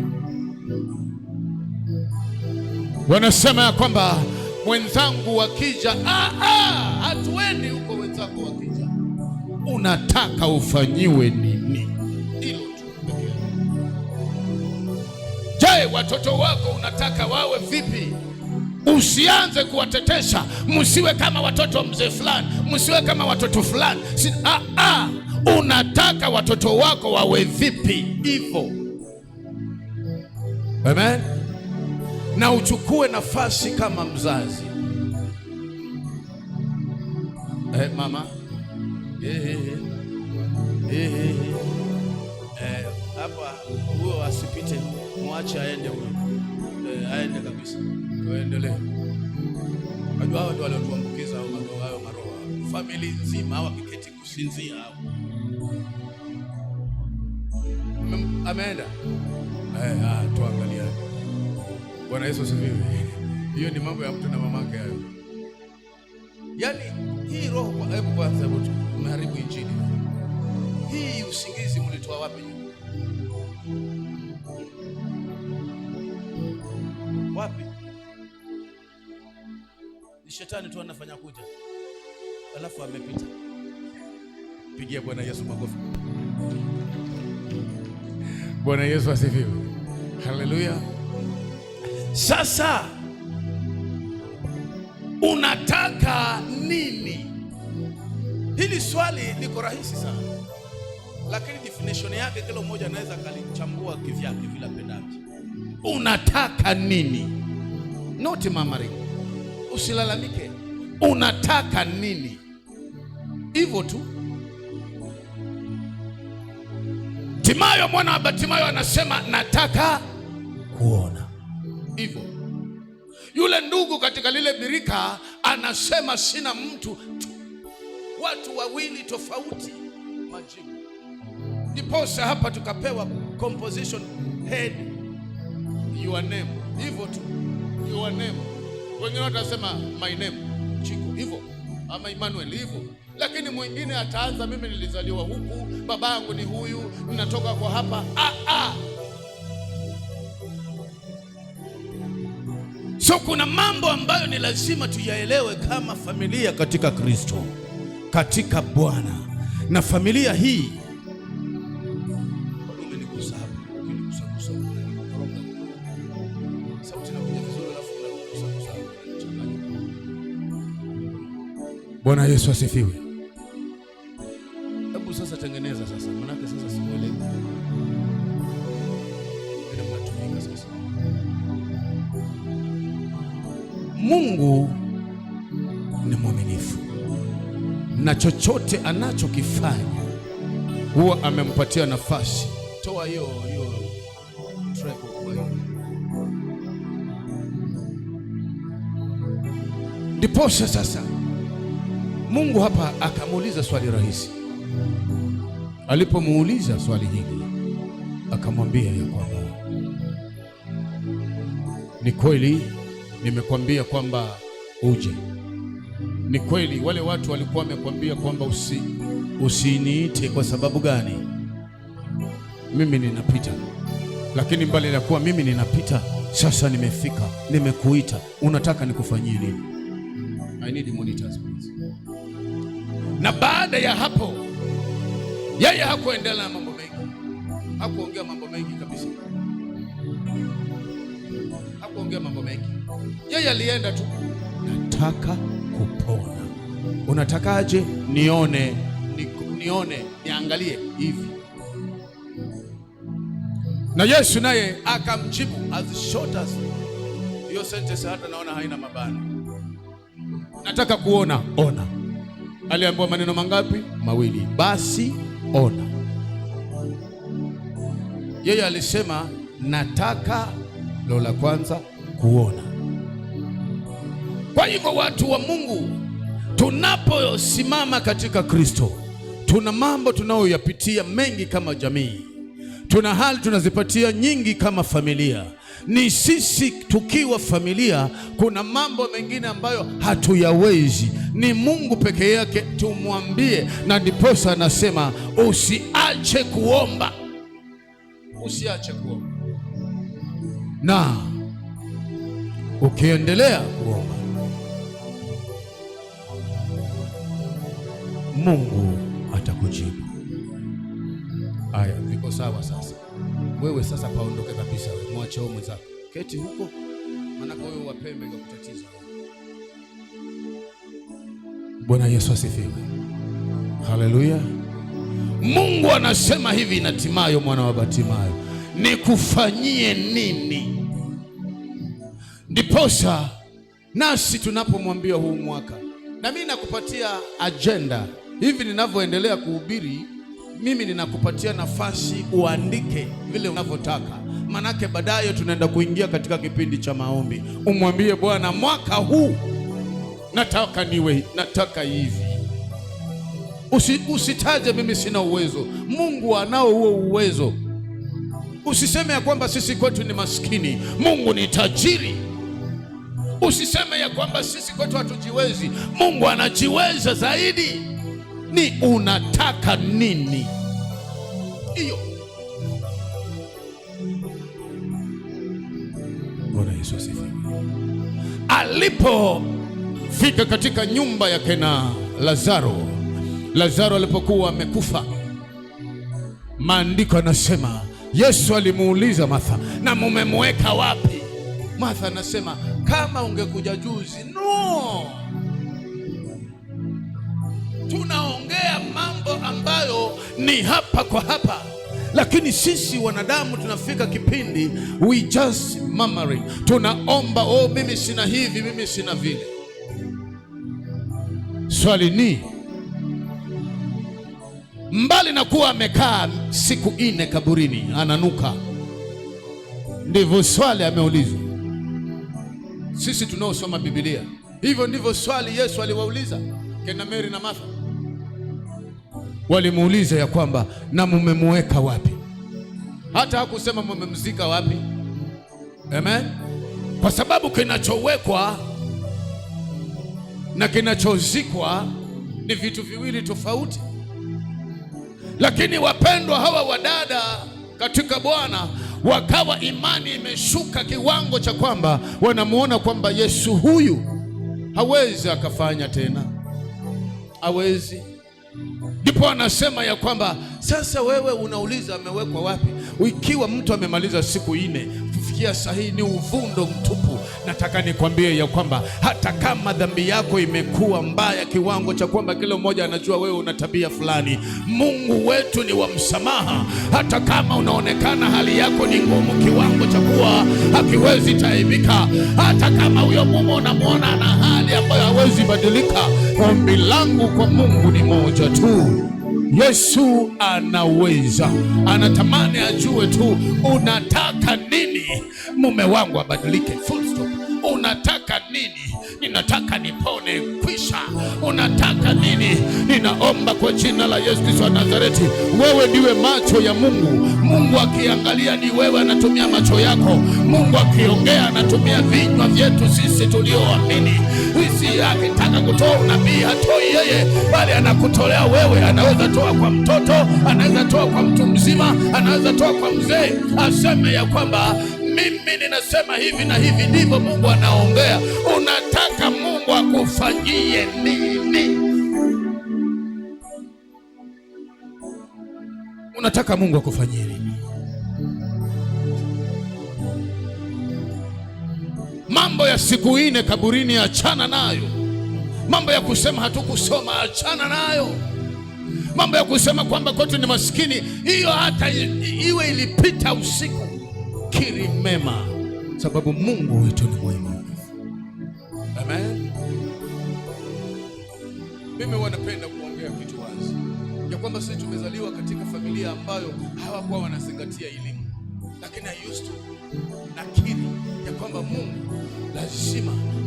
Wanasema ya kwamba mwenzangu wakija, hatuendi huko. Wenzako wakija, unataka ufanyiwe nini? Hilo tu pekee. Je, watoto wako unataka wawe vipi? Usianze kuwatetesha, msiwe kama watoto mzee fulani, msiwe kama watoto fulani. Unataka watoto wako wawe vipi? Hivyo. Amen. Na uchukue nafasi kama mzazi. Mama. Hapa huyo asipite, muache aende huyo. Aende kabisa. Tuendelee. Najua hao ndio waliotuambukiza hayo maroho. Family nzima hawa kiketi kusinzia hao. Ameenda. Tuangalie. Bwana Yesu asifiwe. Hiyo ni mambo ya mtu na mamake hayo. Yaani hii roho, hebu kwanza, hebu umeharibu injili. Hii usingizi mlitoa wapi? Wapi? Ni shetani tu anafanya kuja. Alafu amepita. Pigia Bwana Yesu makofi. Bwana Yesu asifiwe. Haleluya. Sasa unataka nini? Hili swali liko rahisi sana, lakini definition yake kila mmoja anaweza akalichambua kivyake vile apendavyo. Unataka nini? Not murmuring. Usilalamike. Unataka nini? Hivyo tu. Timayo mwana wa Batimayo anasema nataka kuona. Hivyo yule ndugu katika lile birika anasema sina mtu. Watu wawili tofauti majibu. Ndiposa hapa tukapewa composition head your name, hivyo tu, your name. Wengine watasema my name Chiko, hivyo ama Emmanuel, hivyo, lakini mwingine ataanza mimi nilizaliwa huku, babangu ni huyu, ninatoka kwa hapa. Ah, ah. So kuna mambo ambayo ni lazima tuyaelewe kama familia katika Kristo, katika Bwana. Na familia hii, bado umenigusa hapa, ukinigusagusa unanikoroga. Sauti inakuja vizuri, alafu unagusagusa unanichanganya. Bwana Yesu asifiwe. Hebu sasa tengeneza sasa, manake sasa sikuelewi. Vile mnatumika sasa. Mungu ni mwaminifu na chochote anachokifanya huwa amempatia nafasi. Toa hiyo hiyo treble kwa hiyo. Ndiposa sasa Mungu hapa akamuuliza swali rahisi. Alipomuuliza swali hili, akamwambia ya kwamba ni kweli nimekwambia kwamba uje. Ni kweli wale watu walikuwa wamekwambia kwamba usiniite kwa sababu gani? Mimi ninapita. Lakini mbali na kuwa mimi ninapita, sasa nimefika, nimekuita, unataka nikufanyie nini? I need monitors please. Na baada ya hapo yeye hakuendelea na mambo mengi, hakuongea mambo mengi kabisa, hakuongea mambo mengi. Yeye alienda tu, nataka kupona. Unatakaje? Nione, nione, niangalie hivi. Na Yesu naye akamjibu as short as hiyo sentence, hata naona haina mabano. Nataka kuona, ona. Aliambiwa maneno mangapi? Mawili. Basi ona. Yeye alisema nataka, lo la kwanza, kuona. Kwa hivyo watu wa Mungu, tunaposimama katika Kristo, tuna mambo tunayoyapitia mengi kama jamii, tuna hali tunazipatia nyingi kama familia. Ni sisi tukiwa familia, kuna mambo mengine ambayo hatuyawezi, ni Mungu peke yake tumwambie, na ndiposa anasema usiache kuomba, usiache kuomba, na ukiendelea kuomba Mungu atakujibu. Aya, viko sawa sasa. Wewe sasa paondoke kabisa, wewe mwache huyo mwenzako. Keti huko, maana wewe wa pembe kwa kutatiza. Bwana Yesu asifiwe. Haleluya. Mungu anasema hivi na Timayo mwana wa Batimayo, nikufanyie nini? Ndiposa nasi tunapomwambia huu mwaka, na mimi nakupatia agenda hivi ninavyoendelea kuhubiri, mimi ninakupatia nafasi uandike vile unavyotaka, manake baadaye tunaenda kuingia katika kipindi cha maombi. Umwambie Bwana, mwaka huu nataka niwe, nataka hivi. Usitaje mimi sina uwezo. Mungu anao huo uwezo. Usiseme ya kwamba sisi kwetu ni maskini. Mungu ni tajiri. Usiseme ya kwamba sisi kwetu hatujiwezi. Mungu anajiweza zaidi. Ni unataka nini? Hiyo. Bwana Yesu asifiwe. Alipofika katika nyumba ya kina Lazaro, Lazaro alipokuwa amekufa, maandiko yanasema Yesu alimuuliza Martha, na mumemweka wapi? Martha anasema kama ungekuja juzi. No, tunaongea mambo ambayo ni hapa kwa hapa, lakini sisi wanadamu tunafika kipindi we just murmuring, tunaomba oh, mimi sina hivi, mimi sina vile. Swali ni Mbali na kuwa amekaa siku 4 kaburini ananuka, ndivyo swali ameulizwa. Sisi tunaosoma Biblia, hivyo ndivyo swali Yesu aliwauliza kina Mary na Martha. Walimuuliza ya kwamba na mumemweka wapi? Hata hakusema mumemzika wapi. Amen. Kwa sababu kinachowekwa na kinachozikwa ni vitu viwili tofauti. Lakini wapendwa, hawa wadada katika Bwana wakawa imani imeshuka kiwango cha kwamba wanamuona kwamba Yesu huyu hawezi akafanya tena, hawezi. Ndipo anasema ya kwamba sasa wewe unauliza amewekwa wapi? Ikiwa mtu amemaliza siku 4 kufikia sahihi ni uvundo mtupu. Nataka nikwambie ya kwamba hata kama dhambi yako imekuwa mbaya kiwango cha kwamba kila mmoja anajua wewe una tabia fulani, Mungu wetu ni wa msamaha. Hata kama unaonekana hali yako ni ngumu kiwango cha kuwa hakiwezi taibika, hata kama huyo mume unamwona ana hali ambayo hawezi badilika, ombi langu kwa Mungu ni moja tu: Yesu anaweza. Anatamani ajue tu unataka nini. Mume wangu abadilike, full stop. Unataka nini? Ninataka nipone, kwisha. Unataka nini? Ninaomba kwa jina la Yesu Kristo wa Nazareti, wewe ndiwe macho ya Mungu. Mungu akiangalia ni wewe, anatumia macho yako. Mungu akiongea anatumia vinywa vyetu sisi tulioamini. Sisi akitaka kutoa unabii hatoi yeye, bali anakutolea wewe. Anaweza toa kwa mtoto, anaweza toa kwa mtu mzima, anaweza toa kwa mzee, aseme ya kwamba mimi ninasema hivi na hivi, ndivyo Mungu anaongea. Unataka Mungu akufanyie nini? Unataka Mungu akufanyie nini? Mambo ya siku 4 kaburini, achana nayo. Mambo ya kusema hatukusoma, achana nayo. Mambo ya kusema kwamba kwetu ni maskini, hiyo hata iwe ilipita usiku. Kiri mema, sababu Mungu wetu ni mwema. Amen. Mimi wanapenda kuongea kitu wazi ya kwamba sisi tumezaliwa katika familia ambayo hawakuwa wanazingatia elimu, lakini I used to nakiri ya kwamba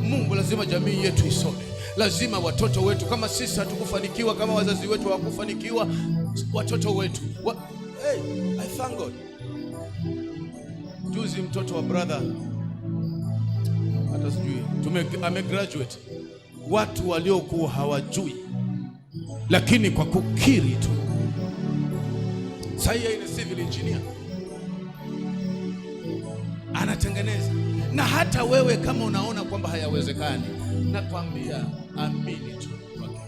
Mungu lazima jamii yetu isome, lazima watoto wetu, kama sisi hatukufanikiwa, kama wazazi wetu hawakufanikiwa, watoto wetu hey, I thank God. Juzi mtoto wa brother, hata sijui amegraduate, watu waliokuwa hawajui, lakini kwa kukiri tu, sasa yeye ni civil engineer anatengeneza. Na hata wewe kama unaona kwamba hayawezekani, nakwambia amini tu kwake,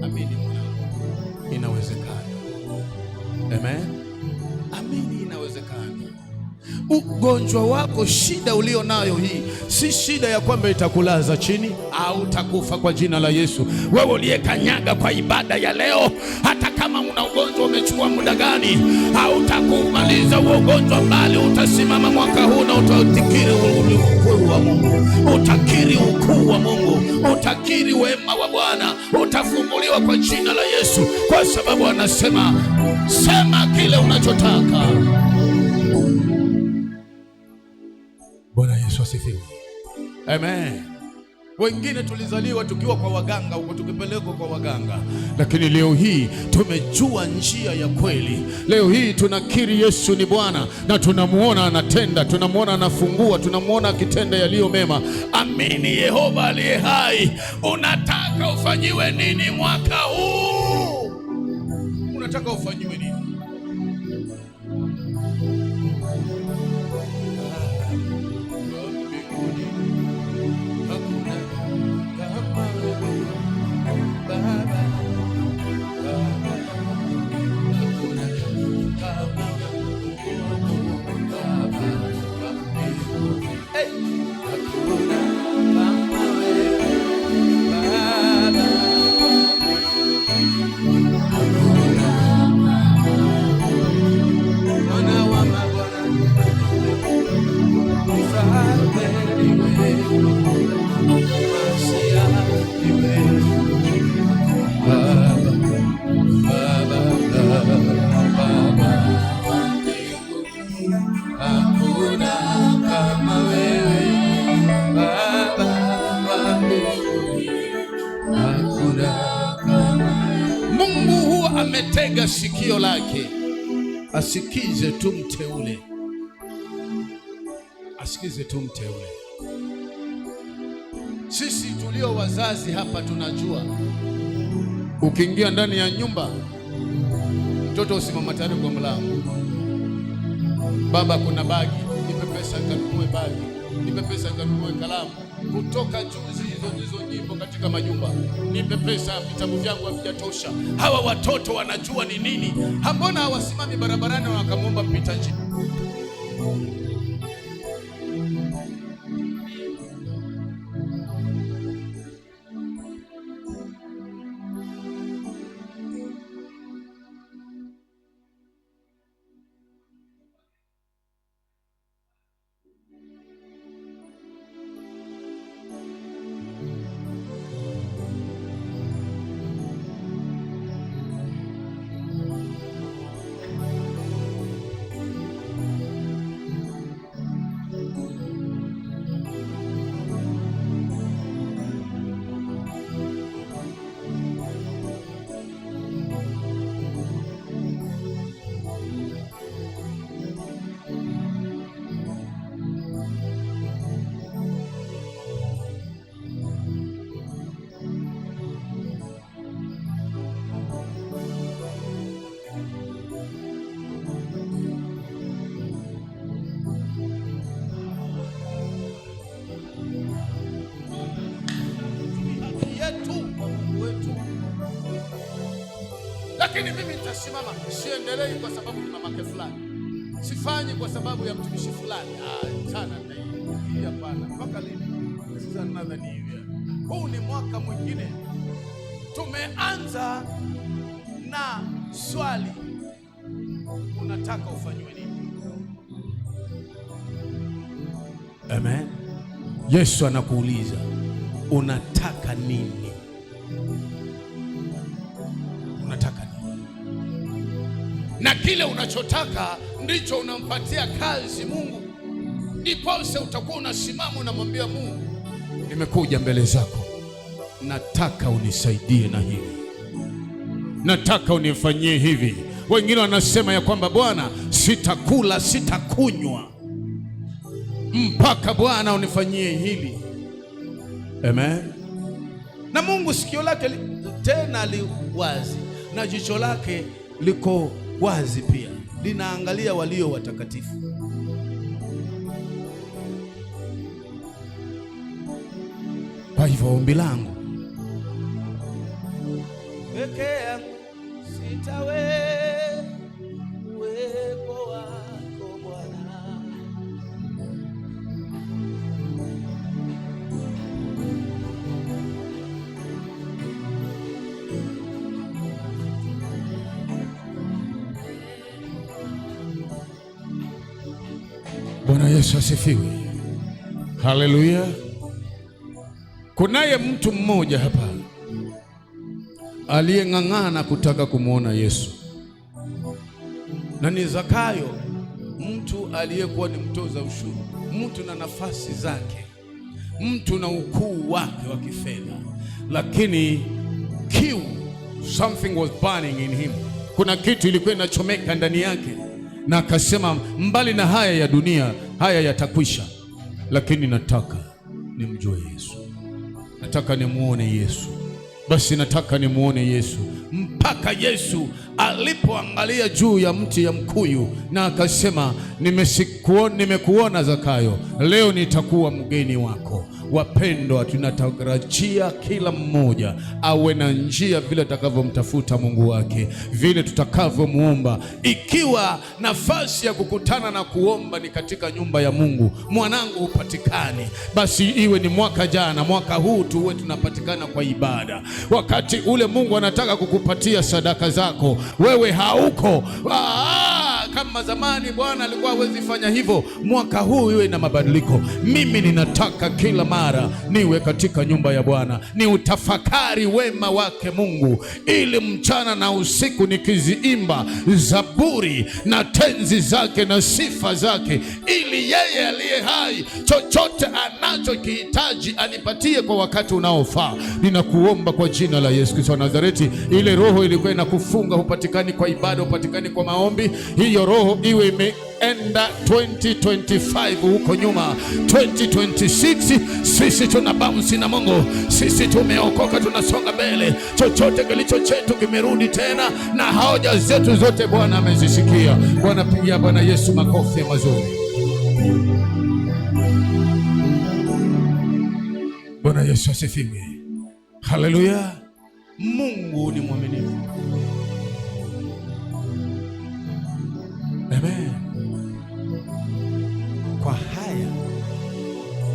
amini mwanangu, inawezekana. Amen, amini, inawezekana. Ugonjwa wako, shida ulio nayo hii, si shida ya kwamba itakulaza chini au utakufa kwa jina la Yesu. Wewe uliyekanyaga kwa ibada ya leo, hata kama una ugonjwa umechukua muda gani, hautakumaliza huo ugonjwa, bali utasimama mwaka huu na utakiri ukuu wa Mungu, utakiri ukuu wa Mungu, utakiri wema wa Bwana, utafunguliwa kwa jina la Yesu, kwa sababu anasema sema kile unachotaka. Bwana Yesu asifiwe. Amen. Wengine tulizaliwa tukiwa kwa waganga huko, tukipelekwa kwa waganga, lakini leo hii tumejua njia ya kweli. Leo hii tunakiri Yesu ni Bwana na tunamuona anatenda, tunamuona anafungua, tunamuona akitenda yaliyo mema. Amini Yehova aliye hai. Unataka ufanyiwe nini mwaka huu? Unataka ufanyiwe nini? Ametega sikio lake asikize tu mteule, asikize tu mteule. Sisi tulio wazazi hapa tunajua, ukiingia ndani ya nyumba mtoto usimama tayari kwa mlango. Baba, kuna bagi, nipe pesa nikanunue bagi, nipe pesa nikanunue kalamu. Kutoka juzi hizo ndizo nyimbo katika majumba, nipe pesa, vitabu vyangu havijatosha. Hawa watoto wanajua ni nini? Mbona hawasimami barabarani wakamwomba mpita njia? Yetu kwa Mungu wetu, lakini mimi nitasimama, siendelei kwa sababu ni mamake fulani, sifanyi kwa sababu ya mtumishi fulani. Ah, sana na hii hii, hapana. Mpaka lini? This is another new year. Huu ni mwaka mwingine. Tumeanza na swali, unataka ufanyiwe nini? Amen. Yesu anakuuliza unataka nini? Unataka nini? Na kile unachotaka ndicho unampatia kazi Mungu. Ndiposa utakuwa unasimama unamwambia Mungu, nimekuja mbele zako, nataka unisaidie na hili, nataka unifanyie hivi. Wengine wanasema ya kwamba Bwana, sitakula sitakunywa mpaka Bwana unifanyie hili. Amen. Na Mungu sikio lake tena li wazi na jicho lake liko wazi pia, linaangalia walio watakatifu. Kwa hivyo ombi langu, peke yangu sitaweza, uwepo wako Bwana. Bwana Yesu asifiwe. Haleluya. Kunaye mtu mmoja hapa aliyeng'ang'ana kutaka kumwona Yesu, na ni Zakayo, mtu aliyekuwa ni mtoza ushuru, mtu na nafasi zake, mtu na ukuu wake wa kifedha, lakini kiu, something was burning in him, kuna kitu ilikuwa inachomeka ndani yake, na akasema, mbali na haya ya dunia, haya yatakwisha, lakini nataka nimjue Yesu, nataka nimuone Yesu. Basi nataka nimuone Yesu. Mpaka Yesu alipoangalia juu ya mti ya mkuyu na akasema, nimekuona Zakayo, leo nitakuwa mgeni wako. Wapendwa, tunatarajia kila mmoja awe na njia vile atakavyomtafuta Mungu wake, vile tutakavyomuomba. Ikiwa nafasi ya kukutana na kuomba ni katika nyumba ya Mungu, mwanangu hupatikani, basi iwe ni mwaka jana, mwaka huu tuwe tunapatikana kwa ibada. Wakati ule Mungu anataka kukupatia sadaka zako, wewe hauko. Kama zamani Bwana alikuwa hawezi fanya hivyo, mwaka huu iwe na mabadiliko. Mimi ninataka kila mara niwe katika nyumba ya Bwana, ni utafakari wema wake Mungu, ili mchana na usiku nikiziimba zaburi na tenzi zake na sifa zake, ili yeye aliye hai chochote anachokihitaji anipatie kwa wakati unaofaa. Ninakuomba kwa jina la Yesu Kristo wa Nazareti, ile roho ilikuwa inakufunga hupatikani kwa ibada, hupatikani kwa maombi, hiyo roho iwe imeenda 2025 huko nyuma. 2026 sisi tuna bounce na Mungu, sisi tumeokoka, tunasonga mbele. Chochote kilicho chetu kimerudi tena, na hoja zetu zote Bwana amezisikia. Bwana, pigia Bwana Yesu makofi mazuri. Bwana Yesu asifiwe. Haleluya. Mungu ni mwaminifu. Amen. Kwa haya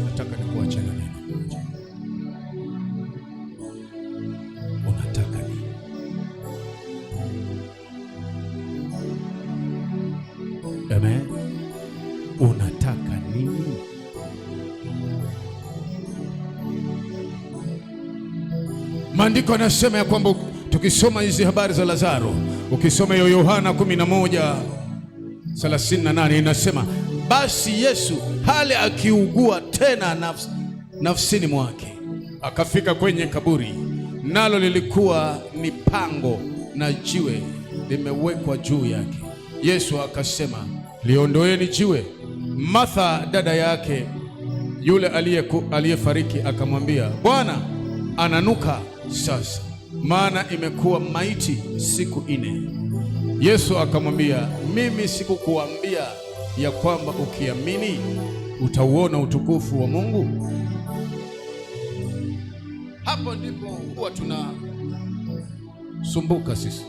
nataka nikuache na neno moja. Unataka nini? Amen. Unataka nini? Maandiko yanasema ya kwamba tukisoma hizi habari za Lazaro, ukisoma hiyo Yohana 11:38 inasema basi Yesu hali akiugua tena nafsini mwake akafika kwenye kaburi, nalo lilikuwa ni pango na jiwe limewekwa juu yake. Yesu akasema, liondoeni jiwe. Martha dada yake yule aliyefariki akamwambia, Bwana, ananuka sasa, maana imekuwa maiti siku 4. Yesu akamwambia, mimi sikukuambia ya kwamba ukiamini utauona utukufu wa Mungu? Hapo ndipo huwa tunasumbuka sisi,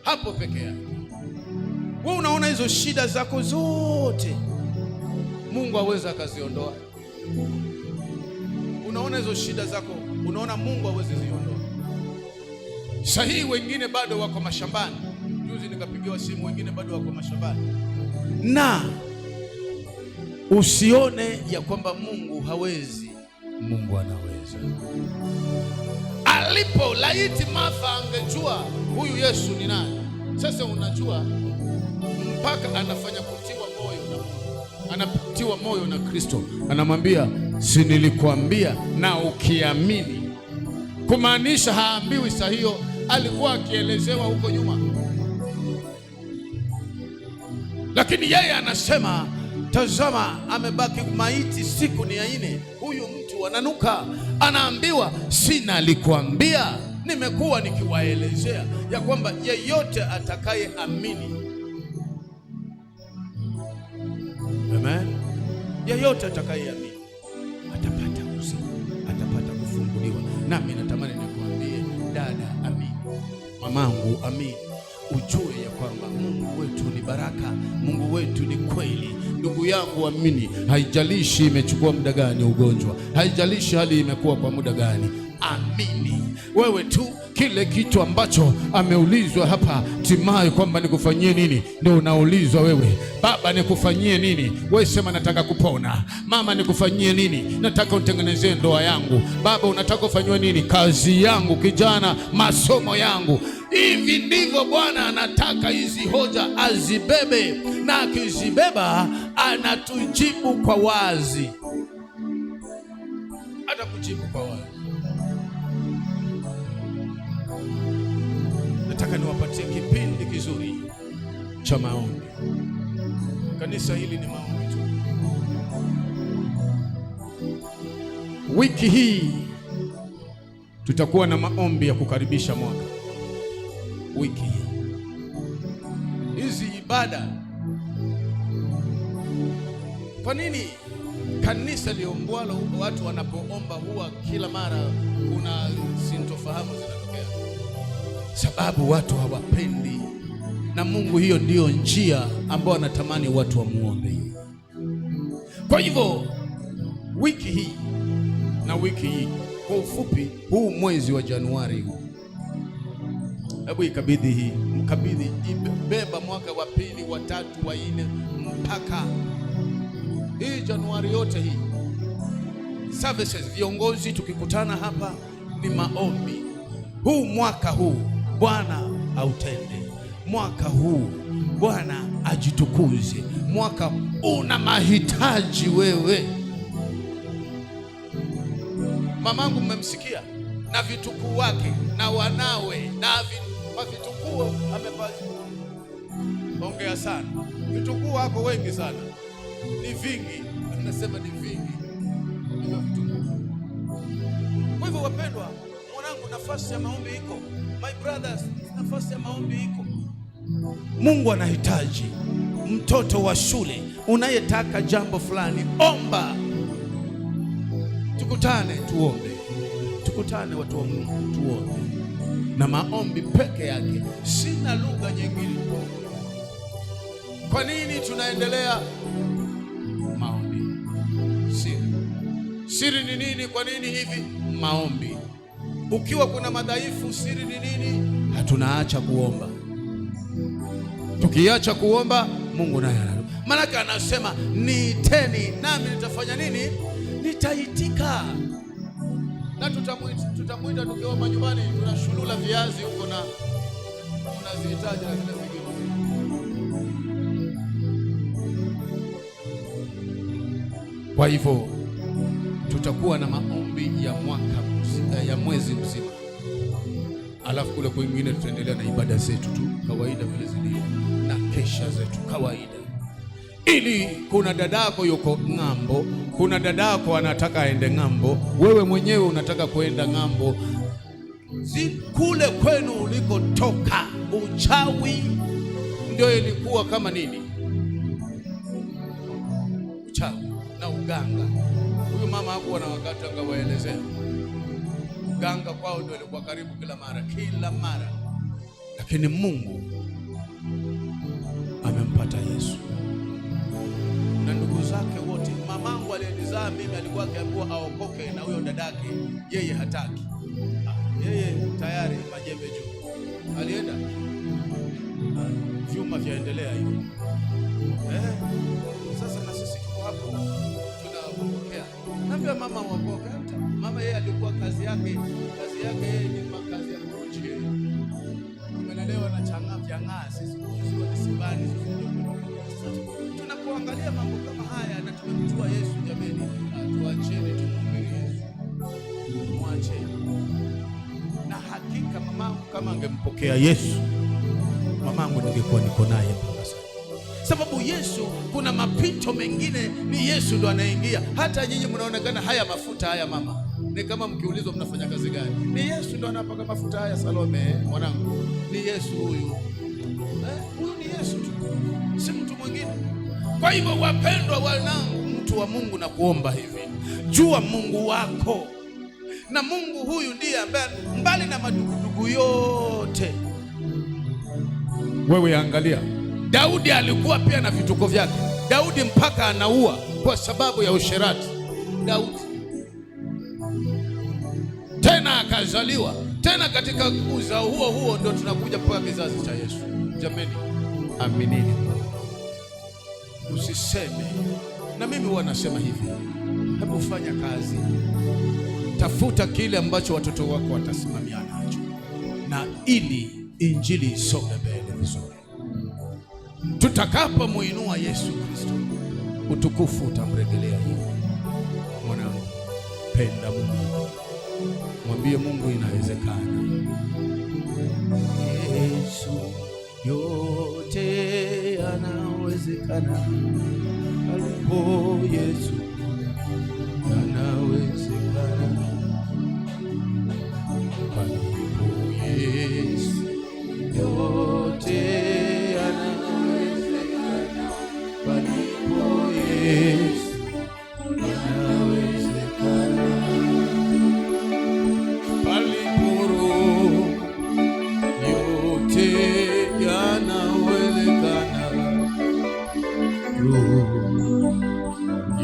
hapo peke yake. Wewe unaona hizo shida zako zote Mungu aweza akaziondoa. Unaona hizo shida zako, unaona Mungu hawezi ziondoa. Sahihi, wengine bado wako mashambani. Juzi nikapigiwa simu, wengine bado wako mashambani. Na usione ya kwamba Mungu hawezi. Mungu anaweza. Alipo laiti Martha angejua huyu Yesu ni nani. Sasa unajua mpaka anafanya kutiwa moyo na Mungu, anatiwa moyo na Kristo, anamwambia si nilikuambia na ukiamini. Kumaanisha haambiwi saa hiyo, alikuwa akielezewa huko nyuma, lakini yeye anasema tazama, amebaki maiti siku ni ya 4, huyu mtu ananuka. Anaambiwa sina alikuambia, nimekuwa nikiwaelezea ya kwamba yeyote atakaye amini. Amen. Yeyote atakayeamini atapata uzima, atapata kufunguliwa. Nami natamani nikuambie dada, amini. Mamangu, amini. Ujue ya kwamba Mungu wetu ni baraka, Mungu wetu ni kweli. Ndugu yangu, amini. Haijalishi imechukua muda gani ugonjwa, haijalishi hali imekuwa kwa muda gani, amini. Wewe tu kile kitu ambacho ameulizwa hapa Timayo kwamba nikufanyie nini, ndio unaulizwa wewe. Baba, nikufanyie nini? Wewe sema nataka kupona. Mama, nikufanyie nini? Nataka unitengenezee ndoa yangu. Baba, unataka ufanyiwe nini? Kazi yangu, kijana, masomo yangu. Hivi ndivyo Bwana anataka hizi hoja azibebe, na akizibeba anatujibu kwa wazi, atakujibu kwa wazi. Nataka niwapatie kipindi kizuri cha maombi. Kanisa hili ni maombi tu. Wiki hii tutakuwa na maombi ya kukaribisha mwaka. Wiki hii hizi ibada. Kwa nini kanisa liombwalo watu wanapoomba huwa kila mara kuna sintofahamu zinatokea? Sababu watu hawapendi, na Mungu hiyo ndiyo njia ambayo anatamani watu wamuombe. Kwa hivyo wiki hii na wiki hii, kwa ufupi, huu mwezi wa Januari huu, Hebu ikabidhi hii, mkabidhi, beba mwaka wa pili, wa tatu, wa nne, mpaka hii Januari yote hii. Services, viongozi tukikutana hapa ni maombi. Huu mwaka huu Bwana autende, mwaka huu Bwana ajitukuze, mwaka una mahitaji wewe. Mamangu mmemsikia na vitukuu wake na wanawe na vitukuu ongea sana, vitukuu wako wengi sana, ni vingi, nasema ni vingi hivyo vitukuu. Kwa hivyo wapendwa, mwanangu, nafasi ya maombi iko, my brothers, nafasi ya maombi iko. Mungu anahitaji mtoto wa shule unayetaka jambo fulani, omba. Tukutane tuombe, tukutane watu wa Mungu tuombe, na maombi peke yake, sina lugha nyingine. Kwa nini tunaendelea maombi? Siri, siri ni nini? Kwa nini hivi? Maombi. Ukiwa kuna madhaifu, siri ni nini? Hatunaacha kuomba. Tukiacha kuomba, Mungu naye anarudi. Maanake anasema niiteni, nami nitafanya nini? Nitaitika. Na tutamuita tukiwa manyumbani, tunashulula viazi huko na tunazihitaji na zile zingine. Kwa hivyo tutakuwa na maombi ya mwaka mzima, ya mwezi mzima. Alafu kule kwingine tutaendelea na ibada zetu tu kawaida vile zilivyo na kesha zetu kawaida. Ili kuna dadako yuko ng'ambo, kuna dadako anataka aende ng'ambo, wewe mwenyewe unataka kuenda ng'ambo. Kule kwenu ulikotoka uchawi ndio ilikuwa kama nini? Uchawi na uganga. Huyu mama hakuwa na wakati angawaelezea. Uganga kwao ndio ilikuwa karibu kila mara, kila mara. Lakini Mungu amempata Yesu na ndugu zake wote. Mamangu aliyenizaa mimi alikuwa akiambiwa aokoke na huyo dadake, yeye hataki. Yeye tayari majembe juu. Alienda. Vyuma vyaendelea hivyo. Sasa na sisi tuko hapo tunapokea. Naambia mama uokoke. Mama yeye alikuwa kazi yake yeye ni kazi ya kuruchi. Tumelelewa na chang'aa vyang'aa sisi kuuziwa kisibani sisi ndio. Sasa tunapoangalia mambo kama haya na tumemjua Yesu, jameni, tuacheni tumhubiri Yesu. Muacheni. Na hakika mamangu kama angempokea Yesu, mamangu ningekuwa niko naye mpaka sasa. Sababu Yesu, kuna mapito mengine ni Yesu ndo anaingia. Hata nyinyi mnaonekana haya mafuta haya mama, ni kama mkiulizwa mnafanya kazi gani, ni Yesu ndo anapaka mafuta haya. Salome mwanangu, ni Yesu huyu. Huyu ni Yesu tu, si mtu mwingine. Kwa hivyo wapendwa wanangu, mtu wa Mungu, na kuomba hivi, jua Mungu wako. Na Mungu huyu ndiye ambaye mbali na madugudugu yote, wewe angalia, Daudi alikuwa pia na vituko vyake. Daudi mpaka anaua kwa sababu ya usherati. Daudi tena akazaliwa tena katika uzao huo huo, ndio tunakuja mpaka kizazi cha Yesu. Jameni, aminini Mungu, usiseme. Na mimi huwa nasema hivi, hebu fanya kazi, tafuta kile ambacho watoto wako watasimamia nacho, na ili injili isonge mbele vizuri. Tutakapomuinua Yesu Kristo, utukufu utamrejelea yeye. Mwanangu, penda Mungu, mwambie Mungu inawezekana. Yesu, yote yanawezekana. Alipo Yesu yanawezekana. Alipo Yesu yote yanawezekana. Alipo Yesu yanawezekana. Palipo Roho yote yanawezekana. Roho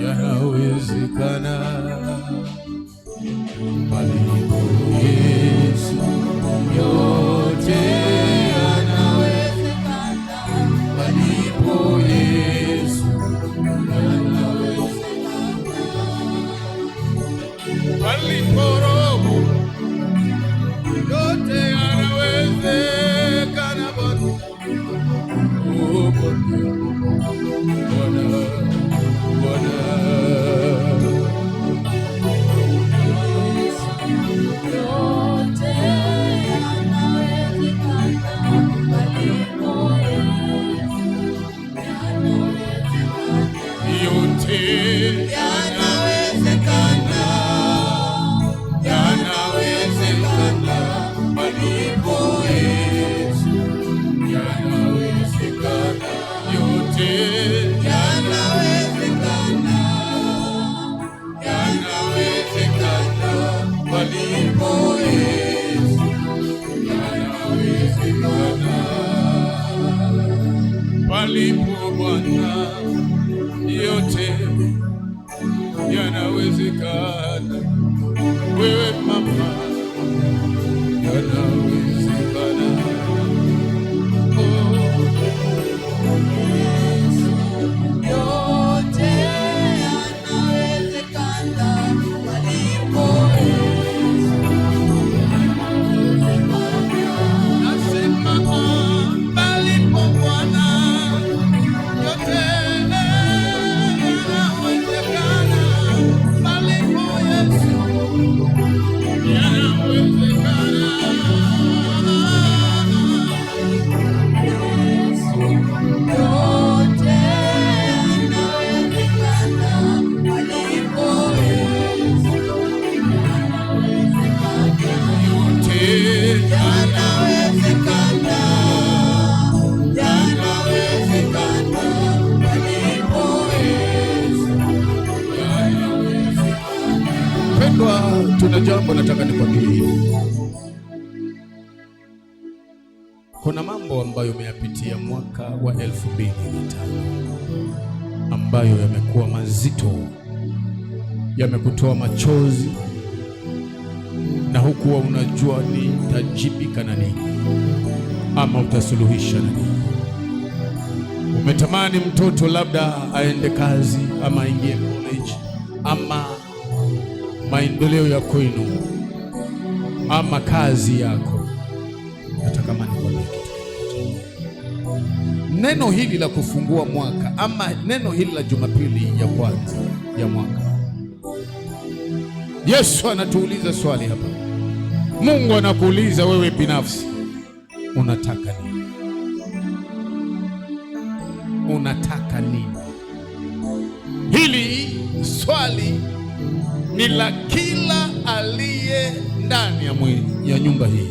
yanawezekana. Palipo Yesu yote Palipo Bwana yote yanawezekana. Wewe mama, yanawezekana. Oh. Yote yanawezekana palipo Yesu. Nasema palipo Bwana yote yanawezekana. Palipo Yesu yanawezekana. Yote yanawezekana palipo Yesu. Yote Yanawezekana, yanawezekana palipo Yesu. Pendwa, tuna jambo nataka nikwambie hivi. Kuna mambo ambayo umeyapitia mwaka wa 2005 ambayo yamekuwa mazito, yamekutoa machozi na hukuwa unajua nitajibika na nini ama utasuluhisha na nini. Umetamani mtoto labda aende kazi ama aingie college ama maendeleo ya kwenu ama kazi yako. Hata kama nikwambie kitu kimoja, neno hili la kufungua mwaka ama neno hili la Jumapili ya kwanza ya mwaka, Yesu anatuuliza swali hapa. Mungu anakuuliza wewe binafsi, unataka nini? Unataka nini? Hili swali ni la kila aliye ndani ya mwili ya nyumba hii.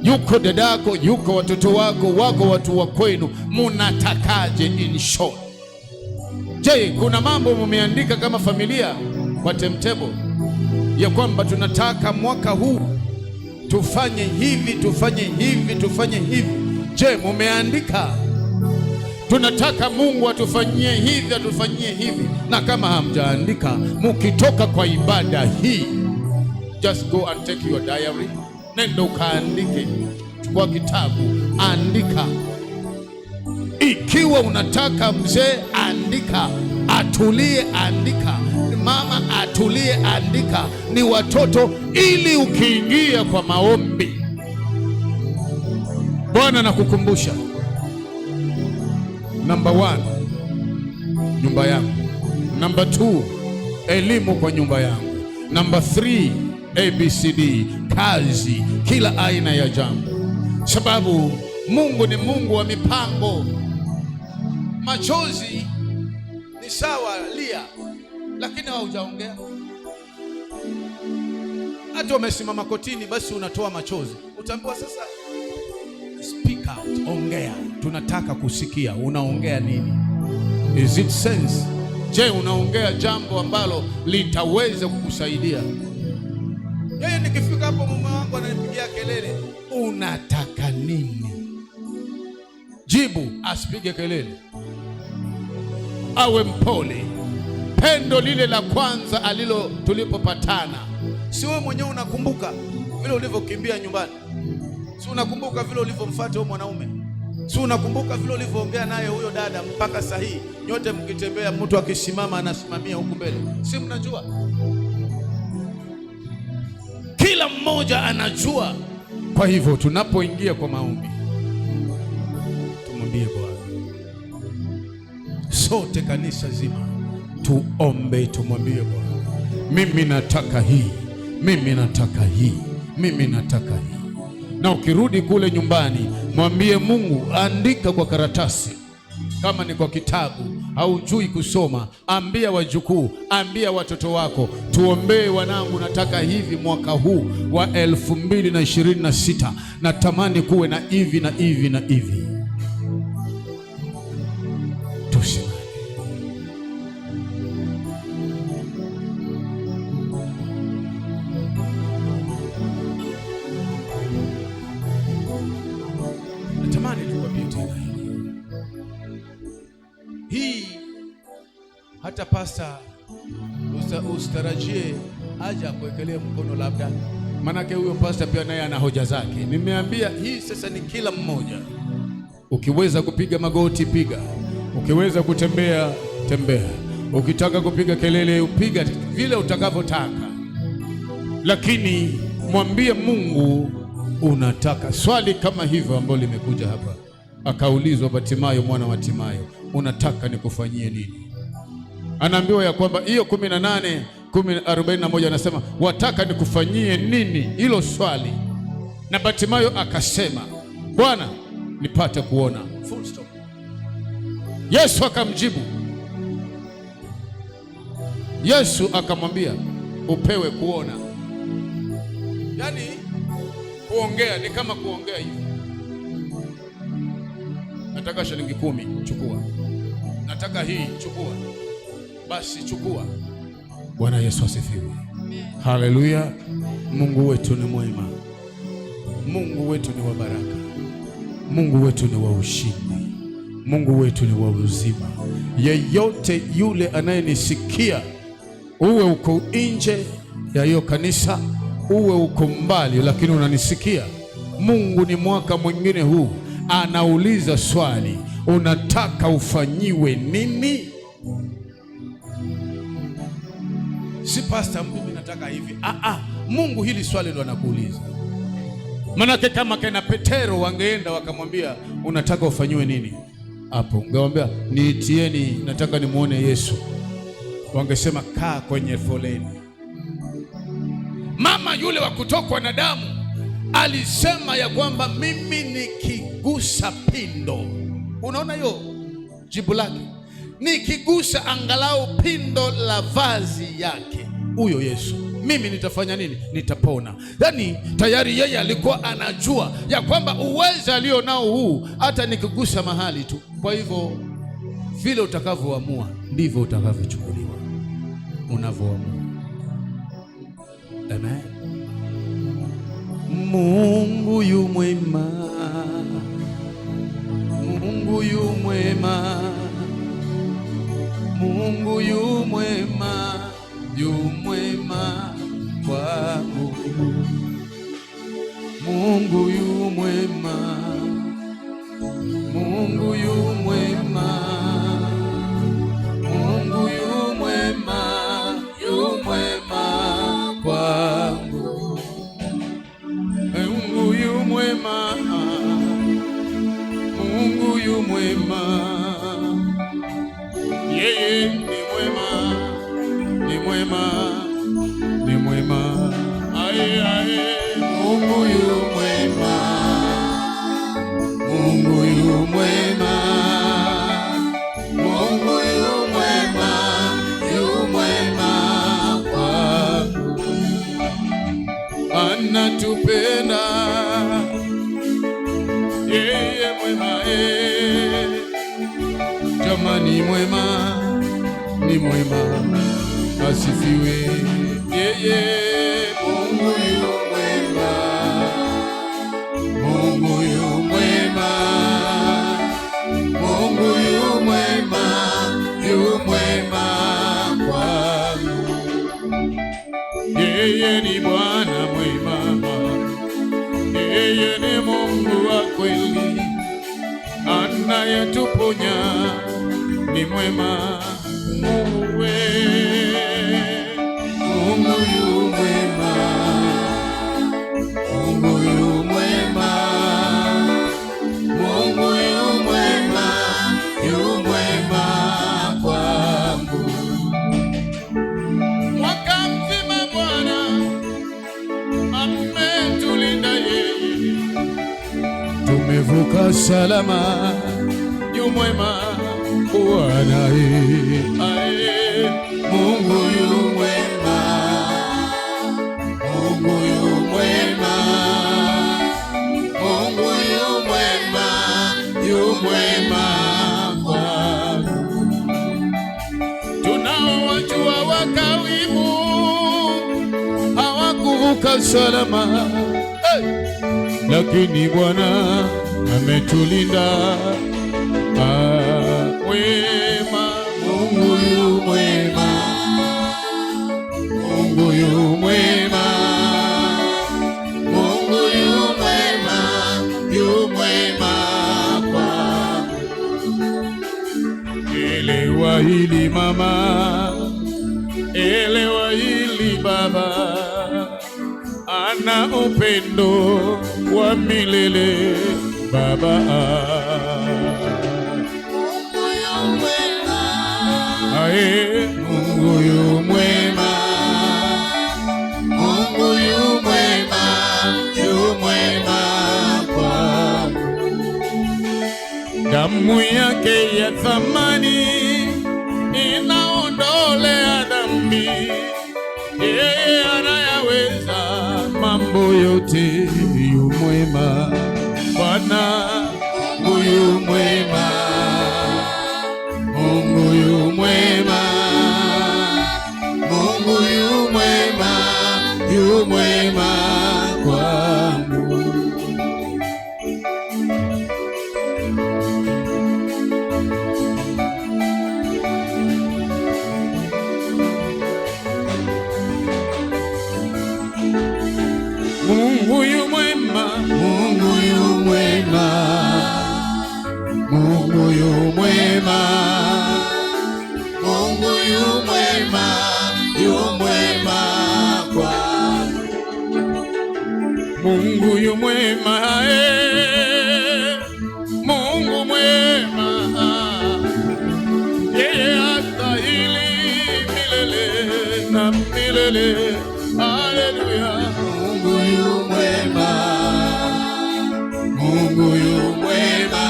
Yuko dadako, yuko watoto wako, wako watu wa kwenu, munatakaje? In short, je, kuna mambo mumeandika kama familia kwa timetable ya kwamba tunataka mwaka huu tufanye hivi, tufanye hivi, tufanye hivi? Je, mumeandika tunataka Mungu atufanyie hivi, atufanyie hivi? Na kama hamjaandika, mukitoka kwa ibada hii, just go and take your diary, nenda ukaandike, chukua kitabu, andika. Ikiwa unataka mzee, andika, atulie, andika, mama atulie, andika, ni watoto, ili ukiingia kwa maombi, Bwana nakukumbusha number 1, nyumba yangu. Number 2, elimu kwa nyumba yangu. Number 3, ABCD, kazi, kila aina ya jambo, sababu Mungu ni Mungu wa mipango. Machozi ni sawa, lia, lakini haujaongea. Hata umesimama kotini, basi unatoa machozi, utaambiwa sasa speak out, ongea, tunataka kusikia unaongea nini. Is it sense? Je, unaongea jambo ambalo litaweza kukusaidia? Yeye nikifika hapo mume wangu ananipigia kelele, unataka nini? Jibu, asipige kelele, awe mpole. Pendo lile la kwanza alilo tulipopatana, si wewe mwenyewe unakumbuka vile ulivyokimbia nyumbani? Si unakumbuka vile ulivyomfuata huyo mwanaume? Si unakumbuka vile ulivyoongea naye huyo dada mpaka sahihi? Nyote mkitembea, mtu akisimama anasimamia huku mbele, si mnajua? Kila mmoja anajua. Kwa hivyo tunapoingia kwa maombi, tumwambie Bwana, sote kanisa zima tuombe, tumwambie Bwana, mimi nataka hii, mimi nataka hii, mimi nataka hii. Na ukirudi kule nyumbani, mwambie Mungu, andika kwa karatasi, kama ni kwa kitabu, haujui kusoma, ambia wajukuu, ambia watoto wako, tuombee wanangu, nataka hivi mwaka huu wa 2026 natamani kuwe na hivi na hivi na hivi. Tusimame. Natamani tukwambie tena hili. Hata pasta usitarajie aje akuwekelee mkono labda, manake huyo pasta pia naye ana hoja zake. Nimeambia hii sasa ni kila mmoja. Ukiweza kupiga magoti piga, ukiweza kutembea tembea, ukitaka kupiga kelele upiga, vile utakavyotaka, lakini mwambie Mungu unataka. Swali kama hivyo ambalo limekuja hapa, akaulizwa Batimayo mwana wa Timayo, unataka nikufanyie nini? Anaambiwa ya kwamba hiyo 18:41 anasema wataka nikufanyie nini? Hilo swali, na Batimayo akasema, Bwana, nipate kuona. Full stop. Yesu akamjibu, Yesu akamwambia upewe kuona. Yaani kuongea ni kama kuongea hivi, nataka shilingi 10, chukua. Nataka hii, chukua. Basi chukua. Bwana Yesu asifiwe. Haleluya. Mungu wetu ni mwema. Mungu wetu ni wa baraka. Mungu wetu ni wa ushindi. Mungu wetu ni wa uzima. Yeyote yule anayenisikia, uwe uko nje ya hiyo kanisa, uwe uko mbali, lakini unanisikia, Mungu ni mwaka mwingine huu anauliza swali, unataka ufanyiwe nini? Si pastor, mimi nataka hivi. Mungu hili swali ndo anakuuliza. Manake kama kina Petero wangeenda wakamwambia unataka ufanyiwe nini? Hapo ungewaambia niitieni, nataka nimuone Yesu. Wangesema kaa kwenye foleni. Mama yule wa kutokwa na damu alisema ya kwamba mimi nikigusa pindo. Unaona hiyo jibu lake? Nikigusa angalau pindo la vazi yake huyo Yesu, mimi nitafanya nini? Nitapona. Yaani tayari yeye alikuwa anajua ya kwamba uwezo alio nao huu, hata nikigusa mahali tu. Kwa hivyo vile utakavyoamua ndivyo utakavyochukuliwa, unavyoamua. Amen. Mungu yu mwema, Mungu yu mwema, Mungu yu mwema, yu mwema kwangu. Mungu yu mwema, Mungu yu mwema, Mungu yu mwema, yu mwema kwangu. Mungu yu mwema, Mungu yu mwema, yeye ni mwema, ni mwema, ni mwema. Aye, aye. Mungu yu mwema, Mungu yu mwema, Mungu yu mwema, yu mwema kwangu. Anatupenda yeye mwema, eh. Jamani, mwema ni mwema, asifiwe yeye. Mungu yu mwema, Mungu yu mwema, Mungu yu mwema, yu mwema kwangu. Yeye ni Bwana mwema, yeye ni Mungu wa kweli, anayetuponya ni mwema. Mungu we, Mungu yu mwema, Mungu yu mwema, Mungu yu mwema, yu mwema kwangu. Mwaka mzima Bwana ametulinda yeye, tumevuka salama, yu mwema Bwana aye. Mungu yu mwema, Mungu yu mwema, Mungu yu mwema, yu mwema kwangu. Tunaowajua wakawimu hawakuvuka salama, hey! Lakini Bwana ametulinda, ah, mwema. Mungu yu mwema. hili mama, elewa hili baba, ana upendo wa milele baba. Mungu yu mwema, Ae, Mungu yu mwema, Mungu yu mwema, yu mwema kwangu. Damu yake ya thamani inaondolea dhambi, yeye anayaweza mambo yote, yu mwema Bwana. Mungu yu mwema, Mungu yu mwema, Mungu yu mwema, yu mwema kwangu. Mungu yu mwema, Mungu yu mwema, Mungu yu mwema, Mungu yu mwema, yu mwema kwangu. Mungu yu mwema, Mungu mwema, yeye astahili milele na milele. Haleluya. Mungu yu mwema, Mungu yu mwema,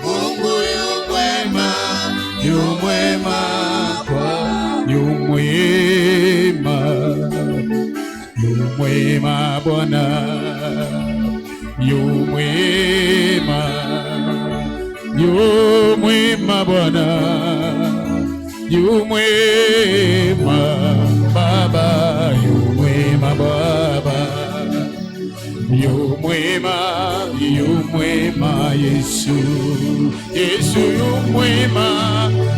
Mungu yu mwema, yu mwema kwangu. Yu mwema, yu mwema Bwana, yu mwema, yu mwema Bwana, yu mwema Baba, yu mwema Baba, yu mwema, yu mwema Yesu, Yesu yu mwema,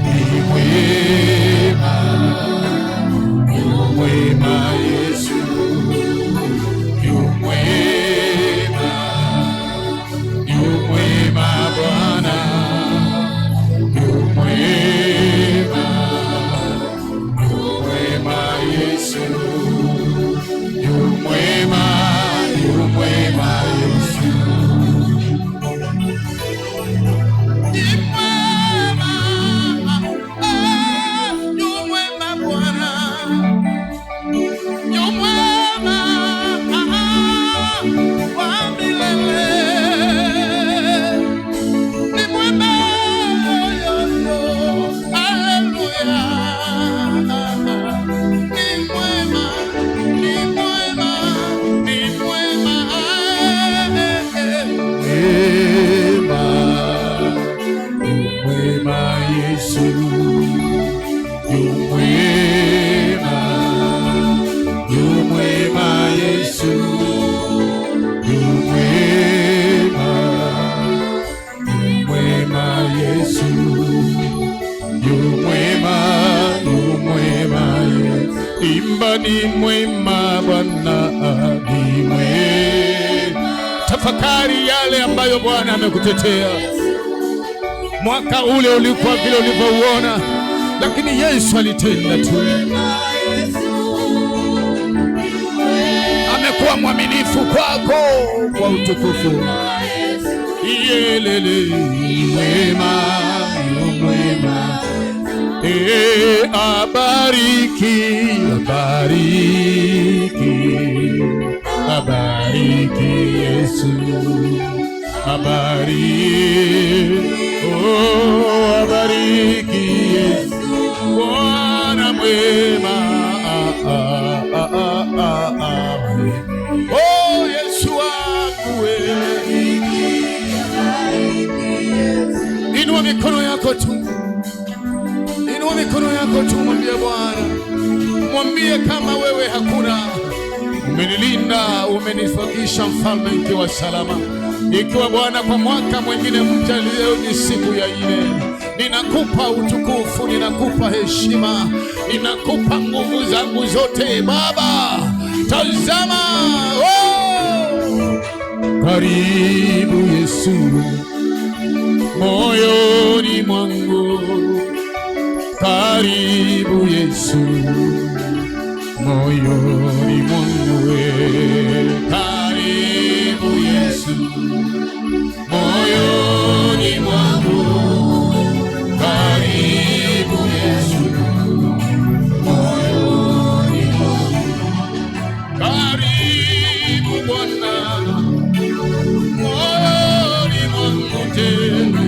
ni mwema, yu mwema Yesu, yu mwema, yu mwema Bwana, yu mwema, yu mwema Yesu, yu mwema, yu mwema Yesu. Ni mwema, yu mwema Bwana, yu mwema, wa milele. Ni mwema, yo, yo, haleluya. Ni mwema, ni mwema, ni mwema, Mwema, mwema Yesu, yu mwema, yu mwema Yesu, yu mwema, yu mwema Yesu, yu mwema, yu mwema Yesu. Imba ni mwema Bwana, ni mwema. Tafakari yale ambayo Bwana amekutetea. Mwaka ule ulikuwa vile ulivyouona, lakini Yesu alitenda tu. Amekuwa mwaminifu kwako kwa utukufu. Yelele, Mwema, yu mwema, Abariki, abariki, abariki Yesu, abariki, oh, abariki Yesu, Bwana mwema. Ah, ah, ah, ah, ah, ah. Oh, Yesu wangu wewe. Inua mikono yako tu, inua mikono yako tu, mwambie Bwana, mwambie kama wewe hakuna. Umenilinda, umenifikisha mfalme ikiwa salama, ikiwa Bwana kwa mwaka mwingine mpya. Leo ni siku ya nne, ninakupa utukufu, ninakupa heshima, ninakupa nguvu zangu zote Baba. Tazama, oh! Karibu Yesu moyoni. Moyoni mwangu, karibu Yesu moyoni mwangu, karibu Yesu moyoni mwangu, karibu Yesu moyoni mwangu, karibu Bwana moyoni mwangu tena,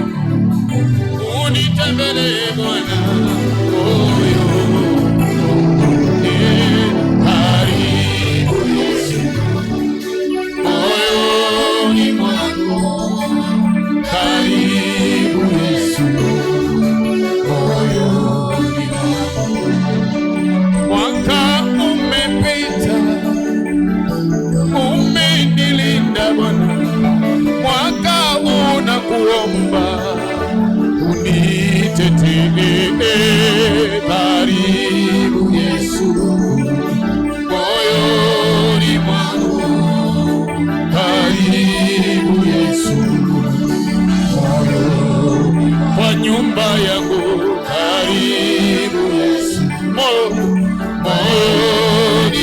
unitembelee Bwana moyo, karibu Yesu moyoni mwangu, karibu Yesu moyoni mwangu. Mwaka umepita, umenilinda Bwana, mwaka unakuomba unitetee. Karibu Yesu moyoni mwangu, karibu Yesu moyoni, kwa nyumba yangu, karibu Yesu moyoni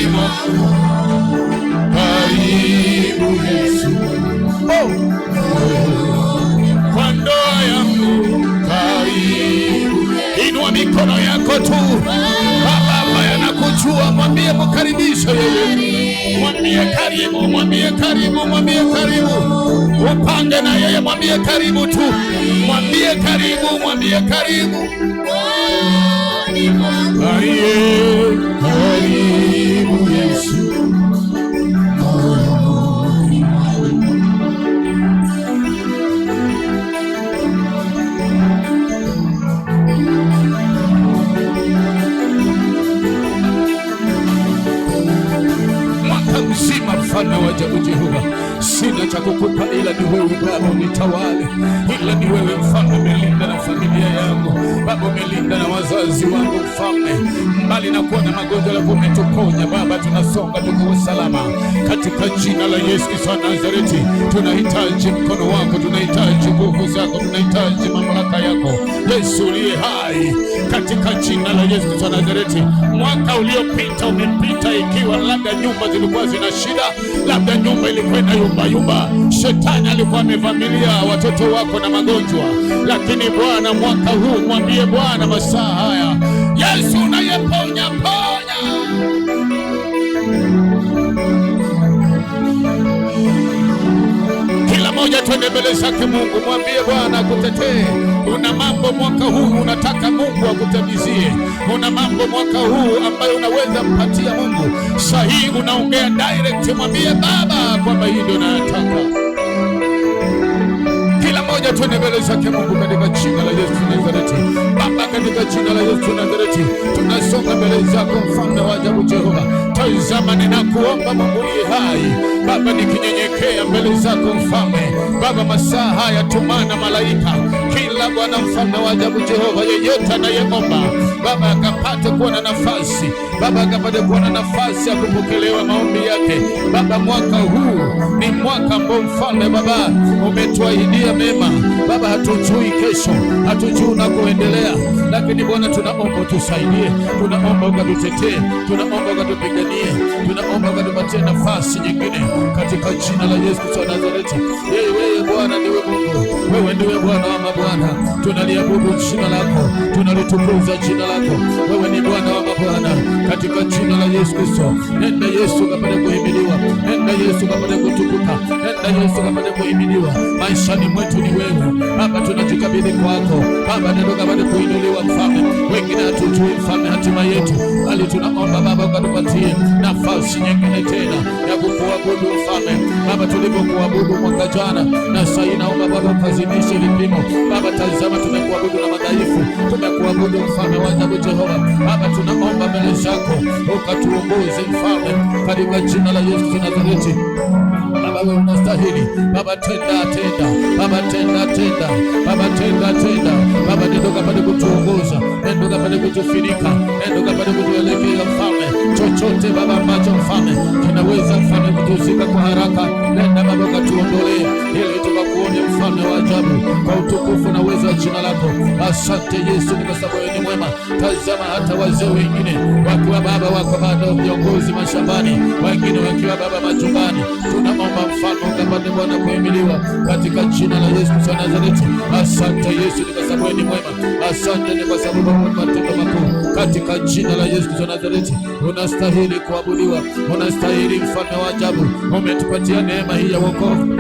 mwangu, karibu Yesu kwa ndoa yangu, karibu. Inua mikono yako tu, Baba ambaye anakujua, mwambie mkaribishe yeye, mwambie karibu, mwambie karibu, mwambie karibu, upange na yeye, mwambie karibu tu, mwambie karibu, mwambie karibu, karibu Yesu. Mwaka mzima mfalme wa ajabu Jehova, sina cha kukupa ila ni wewe Baba unitawale, ila ni wewe mfalme umelinda na familia yangu Baba, umelinda na wazazi wangu mfalme, mbali na kuwa na magonjwa lakini umetuponya Baba, tunasonga tukiwa salama katika jina la Yesu Kristo wa Nazareti. Tunahitaji mkono wako, tunahitaji nguvu zako, tunahitaji mamlaka yako Yesu uliye hai, katika jina la Yesu Kristo wa Nazareti. Mwaka uliopita umepita ikiwa labda nyumba zilikuwa zina shida, labda nyumba ilikuwa inayumba yumba, shetani alikuwa amevamilia watoto wako na magonjwa, lakini Bwana mwaka huu mwambie Bwana masaa haya, Yesu unayeponya ponya. Kila moja twende mbele zake Mungu, mwambie Bwana akutetee. Una mambo mwaka huu unataka Mungu akutimizie, una mambo mwaka huu ambayo unaweza mpatia Mungu. Sahihi unaongea direct, mwambie Baba kwamba hii ndio nataka. Kila moja twende mbele zake Mungu katika jina la Yesu Nazareti. Baba, katika jina la Yesu Nazareti tunasonga mbele zako mfalme wa ajabu Jehova. Tazama, ninakuomba Mungu uliye hai Baba, nikinyenyekea mbele zako mfalme Baba, masaa haya tumana malaika kila Bwana mfalme wa ajabu Jehova, yeyote anayeomba Baba akapate kuwa na nafasi Baba, akapate kuwa na nafasi ya kupokelewa maombi yake Baba. Mwaka huu ni mwaka ambao mfalme Baba umetuahidia mema Baba, hatujui kesho, hatujui unakoendelea, lakini Bwana tunaomba utusaidie, tunaomba ukatutetee, tunaomba ukatupiganie, tunaomba ukatupatie nafasi nyingine katika jina la Yesu Kristo wa Nazareti. Wewe Bwana ndiwe Mungu, wewe ndiwe Bwana wa mabwana, tunaliabudu jina lako, tunalitukuza jina lako. Wewe ni Bwana wa mabwana katika jina la Yesu Kristo. Nenda Yesu kapate kuhimidiwa, nenda Yesu kapate kutukuka, nenda Yesu kapate kuhimidiwa maishani mwetu. Ni wewe Baba, tunajikabidhi kwako Baba, nenda kapate kuinuliwa mfalme. Wengine hatujui mfalme hatima yetu, bali tunaomba Baba ukatupatie nafasi nyingine tena ya kukuabudu mfalme Baba, tulipokuabudu mwaka jana na sasa, naomba Baba ukazimishe vipimo Baba. Tazama, tumekuabudu na madhaifu, tumekuabudu mfalme wa ajabu Jehova Baba, tunaomba mbele zako ukatuongoze mfalme katika jina la Yesu Nazareti. Baba wewe unastahili Baba, tenda tenda Baba, tenda tenda Baba, tenda tenda Baba, nenda ukapate kutuongoza, nenda ukapate kutufunika, nenda ukapate kutuelekeza mfalme. Chochote Baba ambacho mfalme kinaweza mfalme kutuzika kwa haraka, nenda Baba ukatuondolee, ili tukakuone mfalme wa ajabu kwa utukufu na uwezo wa jina lako. lako. Asante Yesu, ni kwa sababu wewe ni mwema. Tazama hata wazee wengine wakiwa Baba wako bado viongozi mashambani, wengine wakiwa Baba majumbani, tunaomba mfalme ukapate Bwana kuhimiliwa katika jina la Yesu Kristo wa Nazareti. Asante Yesu, ni kwa sababu wewe ni mwema. Asante ni kwa sababu wewe matendo makuu katika jina la Yesu Kristo wa Nazareti. Unastahili kuabudiwa, unastahili mfalme wa ajabu. Umetupatia neema hii ya wokovu.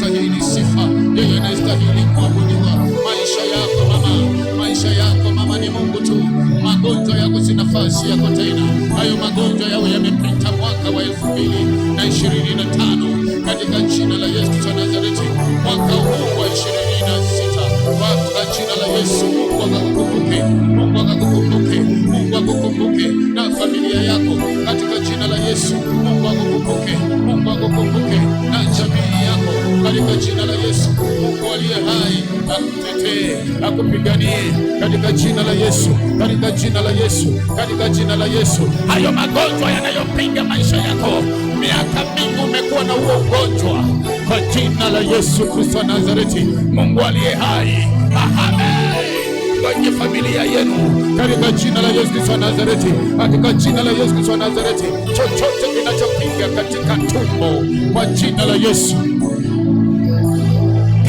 anayestahili sifa, yeye anayestahili kuabudiwa. Maisha yako mama, maisha yako mama ni Mungu tu. Magonjwa yako si nafasi yako tena. Hayo magonjwa yawe yamepita mwaka wa 2025 katika jina la Yesu wa Nazareti. Mwaka huu wa 26 kwa jina la Yesu, Mungu akakukumbuke, Mungu akakukumbuke, Mungu akukumbuke na familia yako katika jina la Yesu. Mungu akukumbuke, Mungu akukumbuke na jamii yako katika jina la Yesu. Mungu aliye hai akutetee, akupiganie katika jina la Yesu, katika jina la Yesu, katika jina la Yesu. Hayo magonjwa yanayopiga maisha yako, miaka mingi umekuwa na huo ugonjwa, kwa jina la Yesu Kristo wa Nazareti, Mungu aliye hai ahame kwenye familia yenu katika jina la Yesu Kristo wa Nazareti, katika jina la Yesu Kristo wa Nazareti. Chochote kinachopiga katika tumbo kwa jina la Yesu,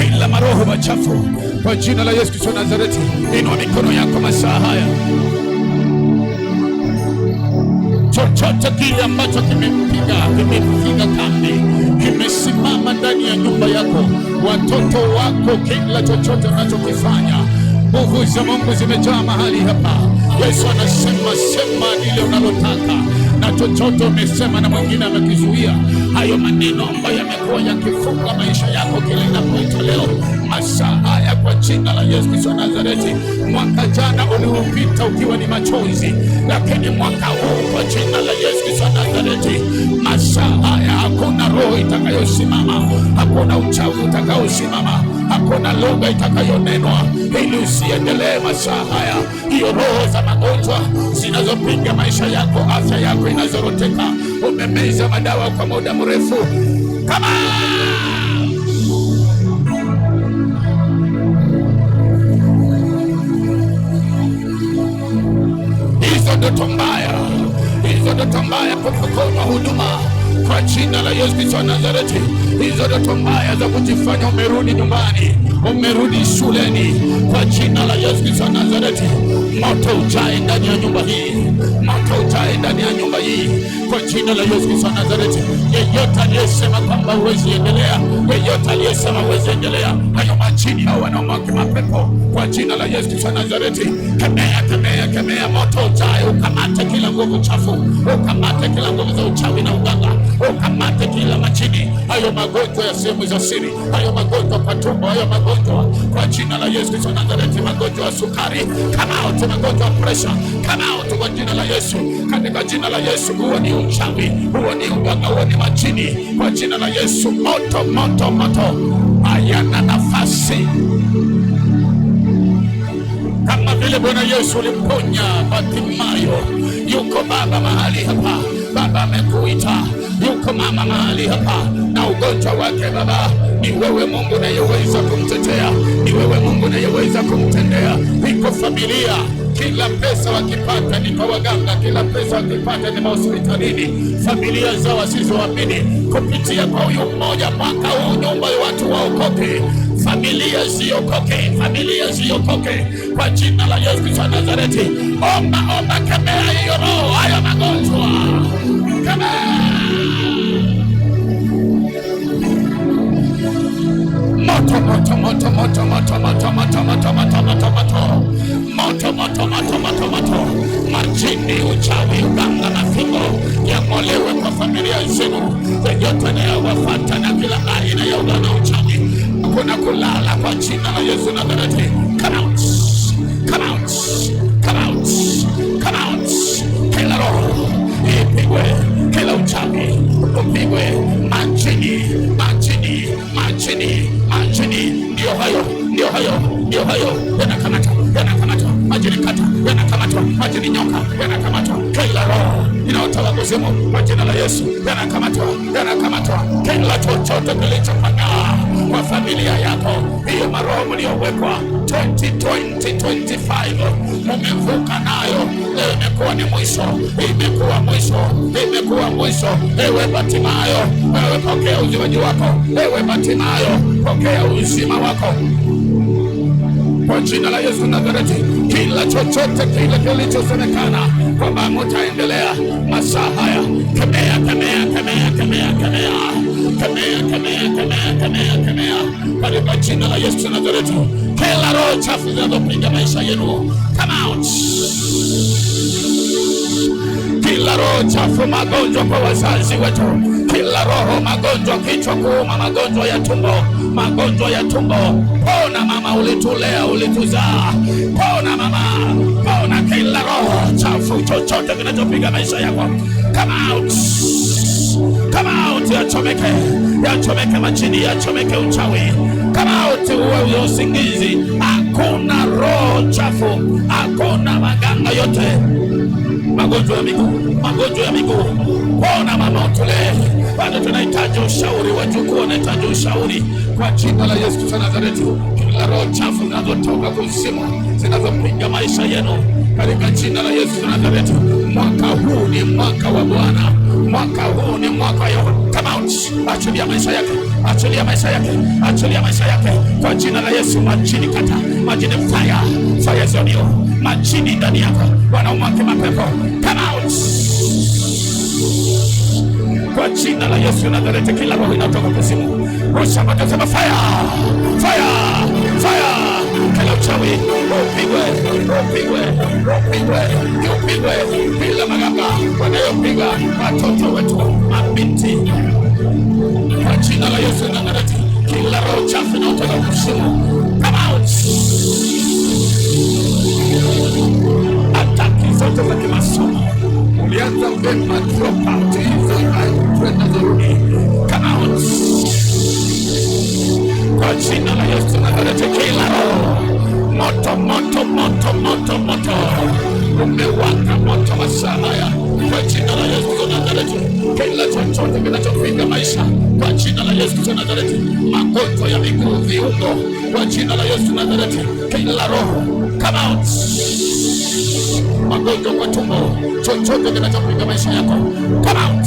kila maroho machafu kwa jina la Yesu Kristo wa Nazareti, inua mikono yako masaa haya. Chochote kile ambacho kimepiga kambi, kimesimama ndani ya nyumba yako, watoto wako, kila chochote unachokifanya, nguvu za Mungu zimejaa mahali hapa. Yesu anasema, sema lile unalotaka, na chochote umesema na mwingine amekizuia, hayo maneno ambayo yamekuwa yakifunga maisha yako kila inapoitwa leo, masaa haya kwa jina la Yesu Kristo wa Nazareti. Mwaka jana uliopita ukiwa ni machozi, lakini mwaka huu kwa jina la Yesu Kristo wa Nazareti, masaa haya hakuna roho itakayosimama, hakuna uchawi utakaosimama, hakuna lugha itakayonenwa ili usiendelee masaa haya. Hiyo roho za magonjwa zinazopiga maisha yako, afya yako inazoroteka, umemeza madawa kwa muda mrefu, kama hizo ndoto mbaya, hizo ndoto mbaya kupokonywa huduma kwa jina la Yesu Kristo wa Nazareti, hizo ndoto mbaya za kujifanya umerudi nyumbani, umerudi shuleni, kwa jina la Yesu Kristo wa Nazareti, moto ujae ndani ya nyumba hii, moto ujae ndani ya nyumba hii, kwa jina la Yesu Kristo wa Nazareti. Yeyote aliyesema kwamba huwezi endelea, yeyote aliyesema huwezi endelea, hayo majini hao wanaomwaki mapepo, kwa jina la Yesu Kristo wa Nazareti, kemea, kemea, kemea, moto ujae, ukamate kila nguvu chafu, ukamate kila nguvu za uchawi na uganga, ukamate kila majini, hayo magonjwa ya sehemu za siri, hayo magonjwa kwa tumbo, hayo magonjwa kwa jina la Yesu Kristo wa Nazareti, magonjwa ya sukari, come out, magonjwa ya pressure, come out kwa jina la Yesu, katika jina la Yesu. Huo ni uchawi, huo ni uganga, huo ni majini, kwa jina la Yesu, moto, moto, moto, hayana nafasi. Kama vile Bwana Yesu ulimponya Bartimayo, yuko baba mahali hapa, baba amekuita, yuko mama mahali hapa na ugonjwa wake. Baba, ni wewe Mungu unayeweza kumtetea, ni wewe Mungu unayeweza kumtendea. Iko familia, kila pesa wakipata ni kwa waganga, kila pesa wakipata ni mahospitalini, familia zao wasizoamini kupitia kwa huyu mmoja, mwaka huu nyumba ya watu waokoke, familia ziokoke, familia ziokoke kwa jina la Yesu Kristo wa Nazareti. Omba, omba, kemea hiyo roho, hayo magonjwa, kemea moto, moto, moto, moto, moto, moto, moto, moto, moto, moto, moto, moto, moto, moto, moto, moto, majini, uchawi, uganga na fimbo yang'olewe kwa familia zenu, yeyote anayewafuata na kila aina ya uganga na uchawi, hakuna kulala kwa jina la Yesu Nazareti. Come out, come out, come out, come out. Kila roho ipigwe, kila uchawi upigwe, majini, majini, majini, majini. Ndio hayo, ndio hayo, ndio hayo, yanakamata, yanakamata, majini kata, yanakamatwa, majini nyoka, yanakamatwa, kila roho inayotoka kuzimu kwa jina la Yesu yanakamatwa, yanakamatwa, kila chochote kilichopagaa kwa familia yako, hiyo maroho mliowekwa 2020 25 mumevuka nayo, leo imekuwa ni mwisho, imekuwa mwisho, imekuwa mwisho. Ewe Bartimayo, wewe pokea uzimaji wako. Ewe Bartimayo, pokea uzima wako kwa jina la Yesu Nazareti. Kila chochote kile kilichosemekana kwamba mtaendelea masaa haya, kemea, kemea, kemea, kemea, kemea, kemea, kemea, kemea, kemea, kemea. katika jina la Yesu Nazareti. Kila roho chafu zinazopiga maisha yenu, come out. Kila roho chafu, magonjwa kwa wazazi wetu, kila roho magonjwa, kichwa kuuma, magonjwa ya tumbo, magonjwa ya tumbo, pona mama, ulitulea, ulituzaa, pona mama, pona. Kila roho chafu, chochote kinachopiga maisha yako, come out, come out, yachomeke, yachomeke majini, yachomeke uchawi, come out, uwe usingizi. Hakuna roho chafu, hakuna maganga yote, magonjwa ya miguu, magonjwa ya miguu, pona mama, utulee. Bado tunahitaji ushauri, wajukuu wanahitaji ushauri kwa jina la Yesu Kristo Nazareti. Kila roho chafu zinazotoka kuzimu zinazopiga maisha yenu katika jina la Yesu Nazareti. Mwaka huu ni mwaka wa Bwana, mwaka huu ni mwaka wa come out. Achilia maisha yake, achilia maisha yake, achilia maisha yake kwa jina la Yesu. Majini kata, majini fire, fire is on you. Majini ndani yako wanaumwake mapepo, come out kwa jina la Yesu Nazareti. Kila roho inatoka kuzimu, rusha moto, sema fire, fire, fire. Kila uchawi upigwe, upigwe, upigwe, upigwe. Kila maganga wanayopiga watoto wetu, mabinti, kwa jina la Yesu Nazareti. Kila roho chafu inayotoka kuzimu, come out. Ataki zote za kimasomo, ulianza vyema, drop out, hizo kwenda zurudi, come out kwa jina la Yesu Nazareti. Kila roho moto, moto, moto, moto, moto umewaka moto masaa haya kwa jina la Yesu Nazareti. Kila chochote kinachopiga maisha kwa jina la Yesu Nazareti, magonjwa ya miguu, viungo, kwa jina la Yesu Nazareti, kila roho come out, magonjwa kwa tumbo, chochote kinachopiga maisha yako come out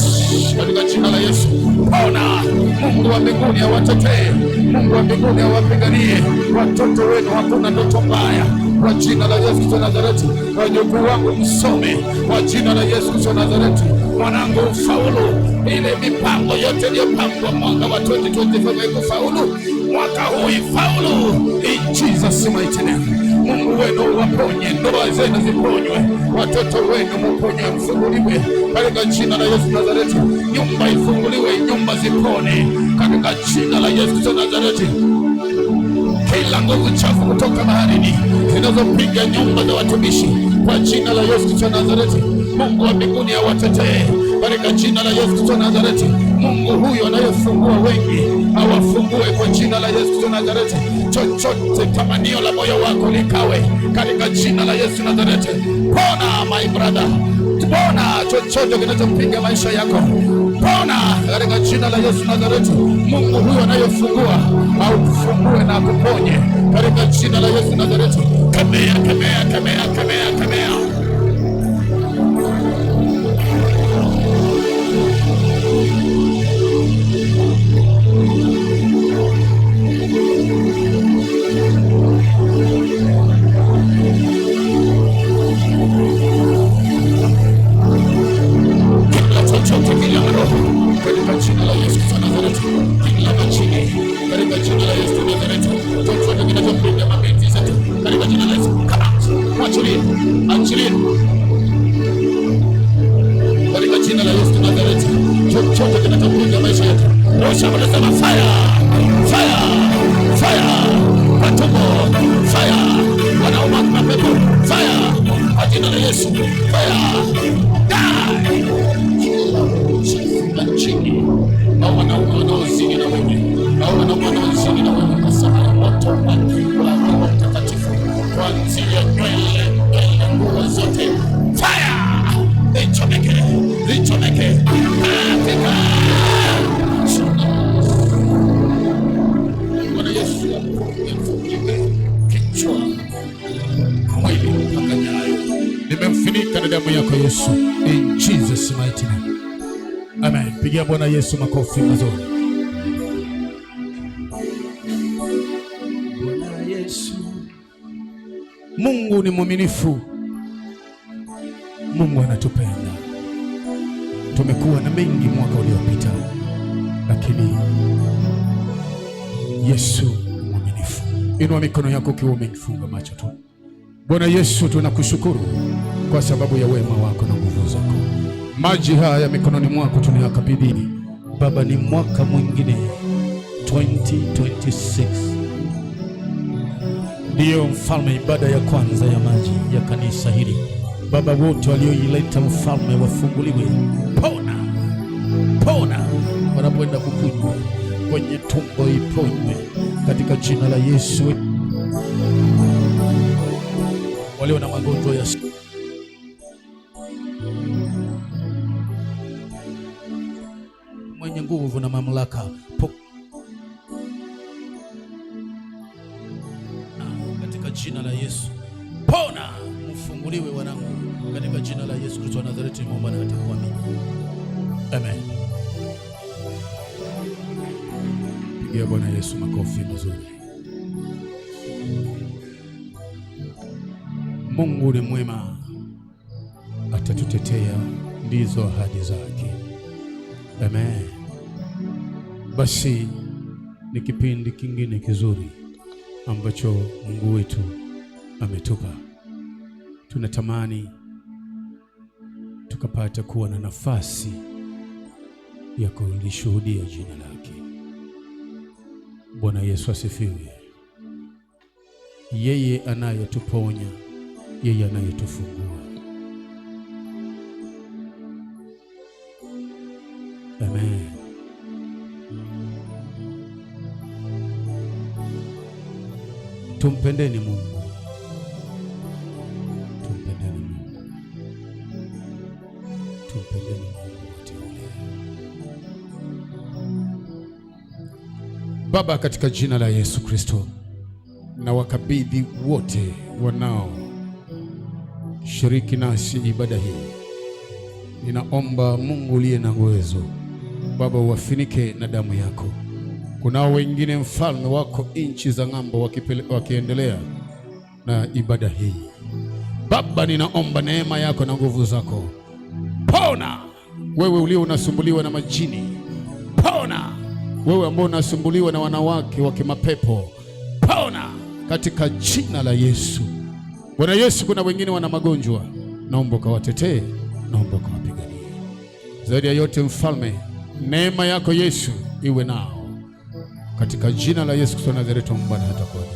katika jina la Yesu. Pona. Mungu wa mbinguni awatetee, Mungu wa mbinguni awapiganie watoto wenu, hakuna ndoto mbaya kwa jina la Yesu Kristo Nazareti. Wajukuu wangu msome kwa jina la Yesu Kristo Nazareti. Mwanangu ufaulu, ile mipango yote iliyopangwa mwaka wa 2025 ikufaulu, mwaka huu ifaulu in Jesus mighty name. Mungu wenu waponye, ndoa zenu ziponywe, watoto wenu muponywe, mfunguliwe katika jina la Yesu Nazareti. Nyumba ifunguliwe, nyumba zipone katika jina la Yesu Kristo Nazareti. Kila nguvu chafu kutoka baharini zinazopiga nyumba za watumishi kwa jina la Yesu Kristo Nazareti, Mungu wa mbinguni awatetee katika jina la Yesu Kristo Nazareti. Mungu huyu anayefungua wengi awafungue kwa jina la Yesu Kristo Nazareti. Chochote tamanio la moyo wako likawe katika jina la Yesu Nazareti. Pona my brother, pona chochote kinachopiga maisha yako, pona katika jina la Yesu Nazareti. Mungu huyu anayefungua aukufungue na akuponye katika jina la Yesu Nazareti. Kemea, kemea, kemea, kemea, kemea. Kila chochote, kila roho katika jina la Yesu Kristo Nazareti, kila majini katika jina la Yesu Nazareti, chochote kinachopiga mabinti zetu katika jina la Yesu, come out, mwachilie, achilie katika jina la Yesu Nazareti, chochote kinachopiga maisha yetu, rusha wanasema fire, fire, fire, kwa tumbo, fire, wanauma mapepo, fire, kwa jina la Yesu, fire, die. Chini au wanaume wanaozini na wewe au wanaume wanaozini na wewe, masaa ya moto wa Roho Mtakatifu, kuanzia nywele, nywele, nguo zote, fire, ichomeke, ichomeke katika Bwana Yesu. Afunguliwe kichwa, mwili mpaka nyayo. Nimemfunika na damu yako Yesu, in Jesus mighty name. Amen. Pigia Bwana Yesu makofi mazuri. Bwana Yesu. Mungu ni mwaminifu. Mungu anatupenda. Tumekuwa na mengi mwaka uliopita, lakini Yesu Inua mikono yako ukiwa umefunga macho tu. Bwana Yesu, tunakushukuru kwa sababu ya wema wako na nguvu zako. Maji haya mikononi mwako tunayakabidhi Baba, ni mwaka mwingine 2026 ndiyo mfalme, ibada ya kwanza ya maji ya kanisa hili. Baba, wote walioileta mfalme wafunguliwe, pona pona, wanapoenda kukunywa kwenye tumbo iponywe katika jina la Yesu. Walio na magonjwa ya mwenye nguvu na mamlaka katika jina la Yesu, pona, mfunguliwe wanangu, katika jina la Yesu Kristo wa Nazareti, nimeomba na kuamini, amen. Pigia Bwana Yesu makofi mazuri. Mungu ni mwema, atatutetea, ndizo ahadi zake. Amen. Basi ni kipindi kingine kizuri ambacho Mungu wetu ametupa. Tunatamani tukapata kuwa na nafasi ya kulishuhudia jina lake. Bwana Yesu asifiwe. Yeye anayetuponya, yeye anayetufungua. Amen. Tumpendeni Mungu, tumpendeni Mungu, tumpendeni Mungu wote ule. Baba, katika jina la Yesu Kristo, na wakabidhi wote wanao shiriki nasi ibada hii, ninaomba Mungu uliye na uwezo, Baba, uwafinike na damu yako. Kunao wengine mfalme wako nchi za ng'ambo wakiendelea na ibada hii. Baba, ninaomba neema yako na nguvu zako. Pona wewe ulio unasumbuliwa na majini, pona wewe ambao unasumbuliwa na wanawake wa kimapepo, pona katika jina la Yesu. Bwana Yesu, kuna wengine wana magonjwa, naomba ukawatetee, naomba ukawapiganie. Zaidi ya yote mfalme, neema yako Yesu iwe nao katika jina la Yesu Kristo Nazareti, Bwana hata kuamini.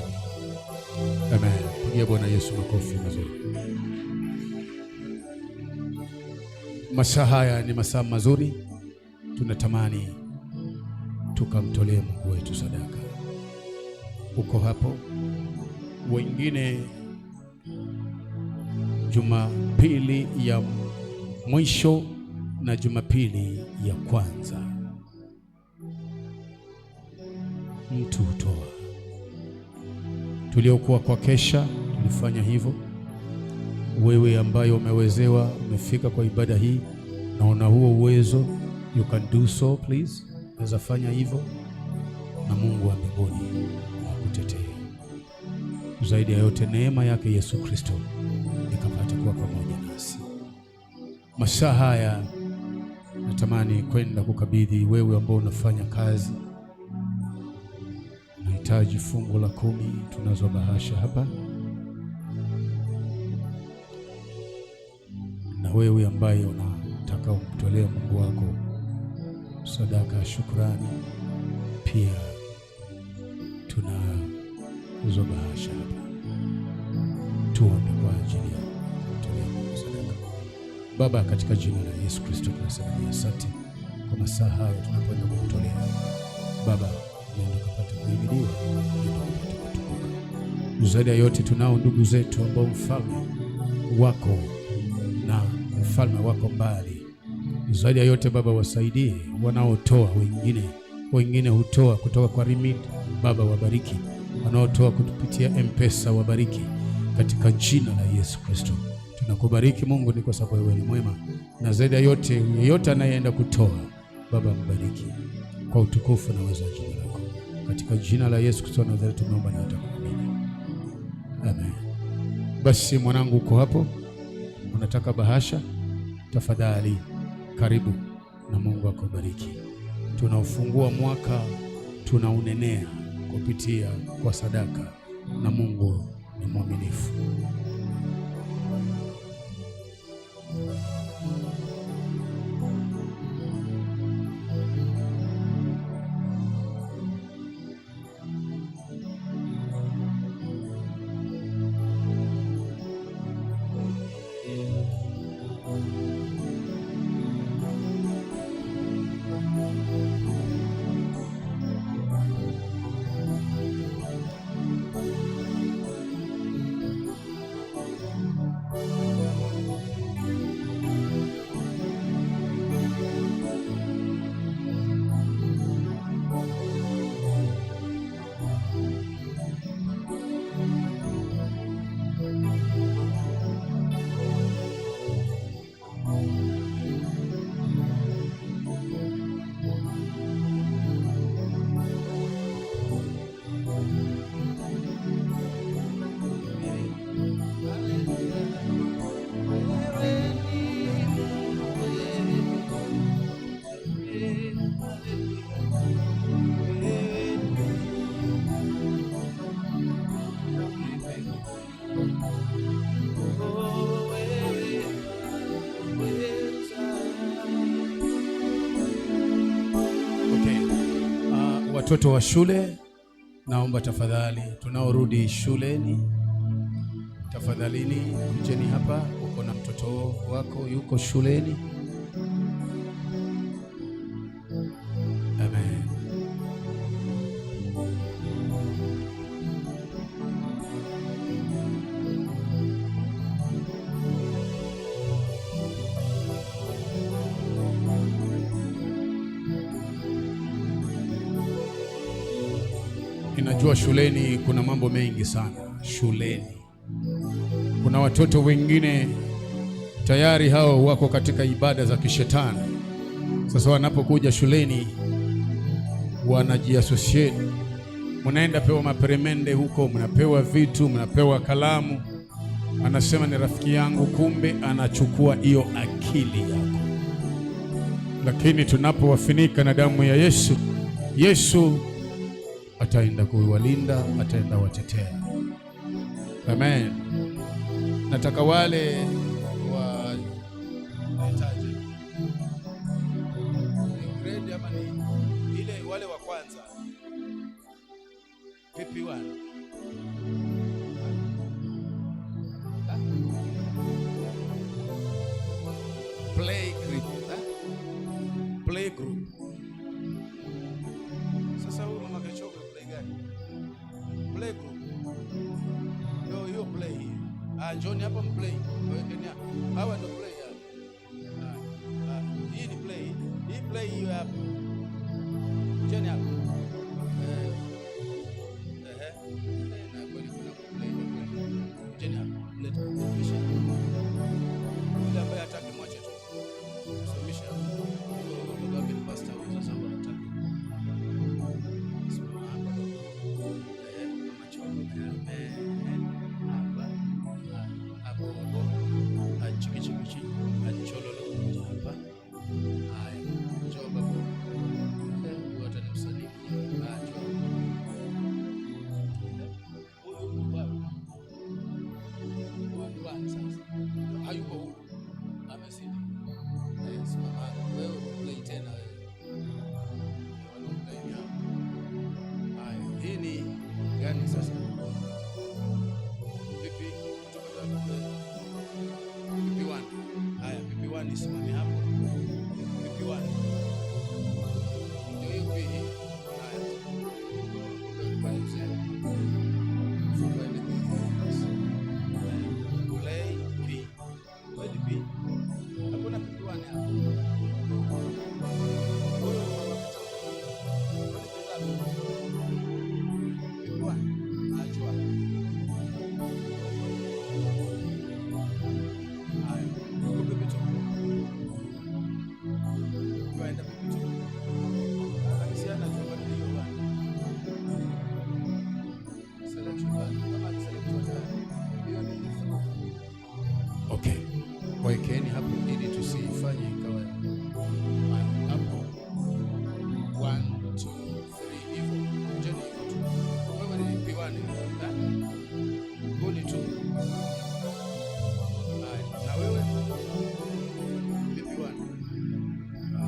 Amen. Pigia Bwana Yesu makofi mazuri. Masaa haya ni masaa mazuri, tunatamani tukamtolee Mungu wetu sadaka. Uko hapo, wengine Jumapili ya mwisho na Jumapili ya kwanza mtu hutoa. Tuliokuwa kwa kesha tulifanya hivyo. Wewe ambaye umewezewa, umefika kwa ibada hii na una huo uwezo, you can do so please, unaweza fanya hivyo na Mungu wa mbinguni akutetee. Zaidi ya yote, neema yake Yesu Kristo ikapate kuwa pamoja nasi. Masaa haya natamani kwenda kukabidhi wewe ambao unafanya kazi, unahitaji fungu la 10, tunazo bahasha hapa, na wewe ambaye unataka umtolee Mungu wako sadaka ya shukrani, pia tunazo bahasha hapa. Tuombe kwa ajili ya kumtolea Mungu sadaka. Baba, katika jina la Yesu Kristo tunasema ni asante kwa masaa haya tunapoenda kukutolea. Baba, nenda kupata kuhimidiwa, nenda kupata kutukuka. Zaidi ya yote tunao ndugu zetu ambao mfalme wako na mfalme wako mbali. Zaidi ya yote Baba, wasaidie wanaotoa, wengine hutoa kutoka kwa remit, Baba wabariki, wanaotoa kupitia M-Pesa wabariki, katika jina la Yesu Kristo. Tunakubariki Mungu ni kwa sababu wewe ni mwema, na zaidi ya yote yeyote anayeenda kutoa, Baba mbariki kwa utukufu na uwezo wa jina lako, katika jina la Yesu Kristo wa Nazareti tumeomba na kuamini, amen. Basi mwanangu, uko hapo, unataka bahasha, tafadhali karibu na Mungu akubariki. Tunaufungua mwaka, tunaunenea kupitia kwa sadaka na Mungu ni mwaminifu. Okay. Watoto wa shule, naomba tafadhali, tunaorudi shuleni, tafadhalini kujeni hapa. Uko na mtoto wako yuko shuleni. Amen. Ninajua shuleni kuna mambo mengi sana. Shuleni kuna watoto wengine tayari hao wako katika ibada za kishetani. Sasa wanapokuja shuleni wanajiassociate, mnaenda pewa maperemende huko, mnapewa vitu, mnapewa kalamu, anasema ni rafiki yangu, kumbe anachukua hiyo akili yako. Lakini tunapowafinika na damu ya Yesu, Yesu ataenda kuwalinda, ataenda watetea. Amen. Nataka wale wa nahitaji ni grade ama ni ile wale wa kwanza PP1. Ah? Play group, eh? Play group. Sasa huyu mama Kechoka play gani? Play group. Ndio hiyo play hiyo. Ah, njoni hapa mplay. Wekeni hapa. Hawa ndio play hapa. Ah, ah, hii ni play. Hii play hiyo hapa. Njoni hapa. Eh. Eh. Na kweli kuna play kweli. Njoni hapa. Leta. Kisha. Yule ambaye hataki mwache tu. Simamisha. Huyo baba yake ni pastor huyo, sasa huyo hataki. Simama hapa. Eh, mama Choko. Eh, hapa. Hapo hapo. Achikichikichi. Achololo. Hapa. Haya. Njoo babu. Eh, huyu hata ni msanii.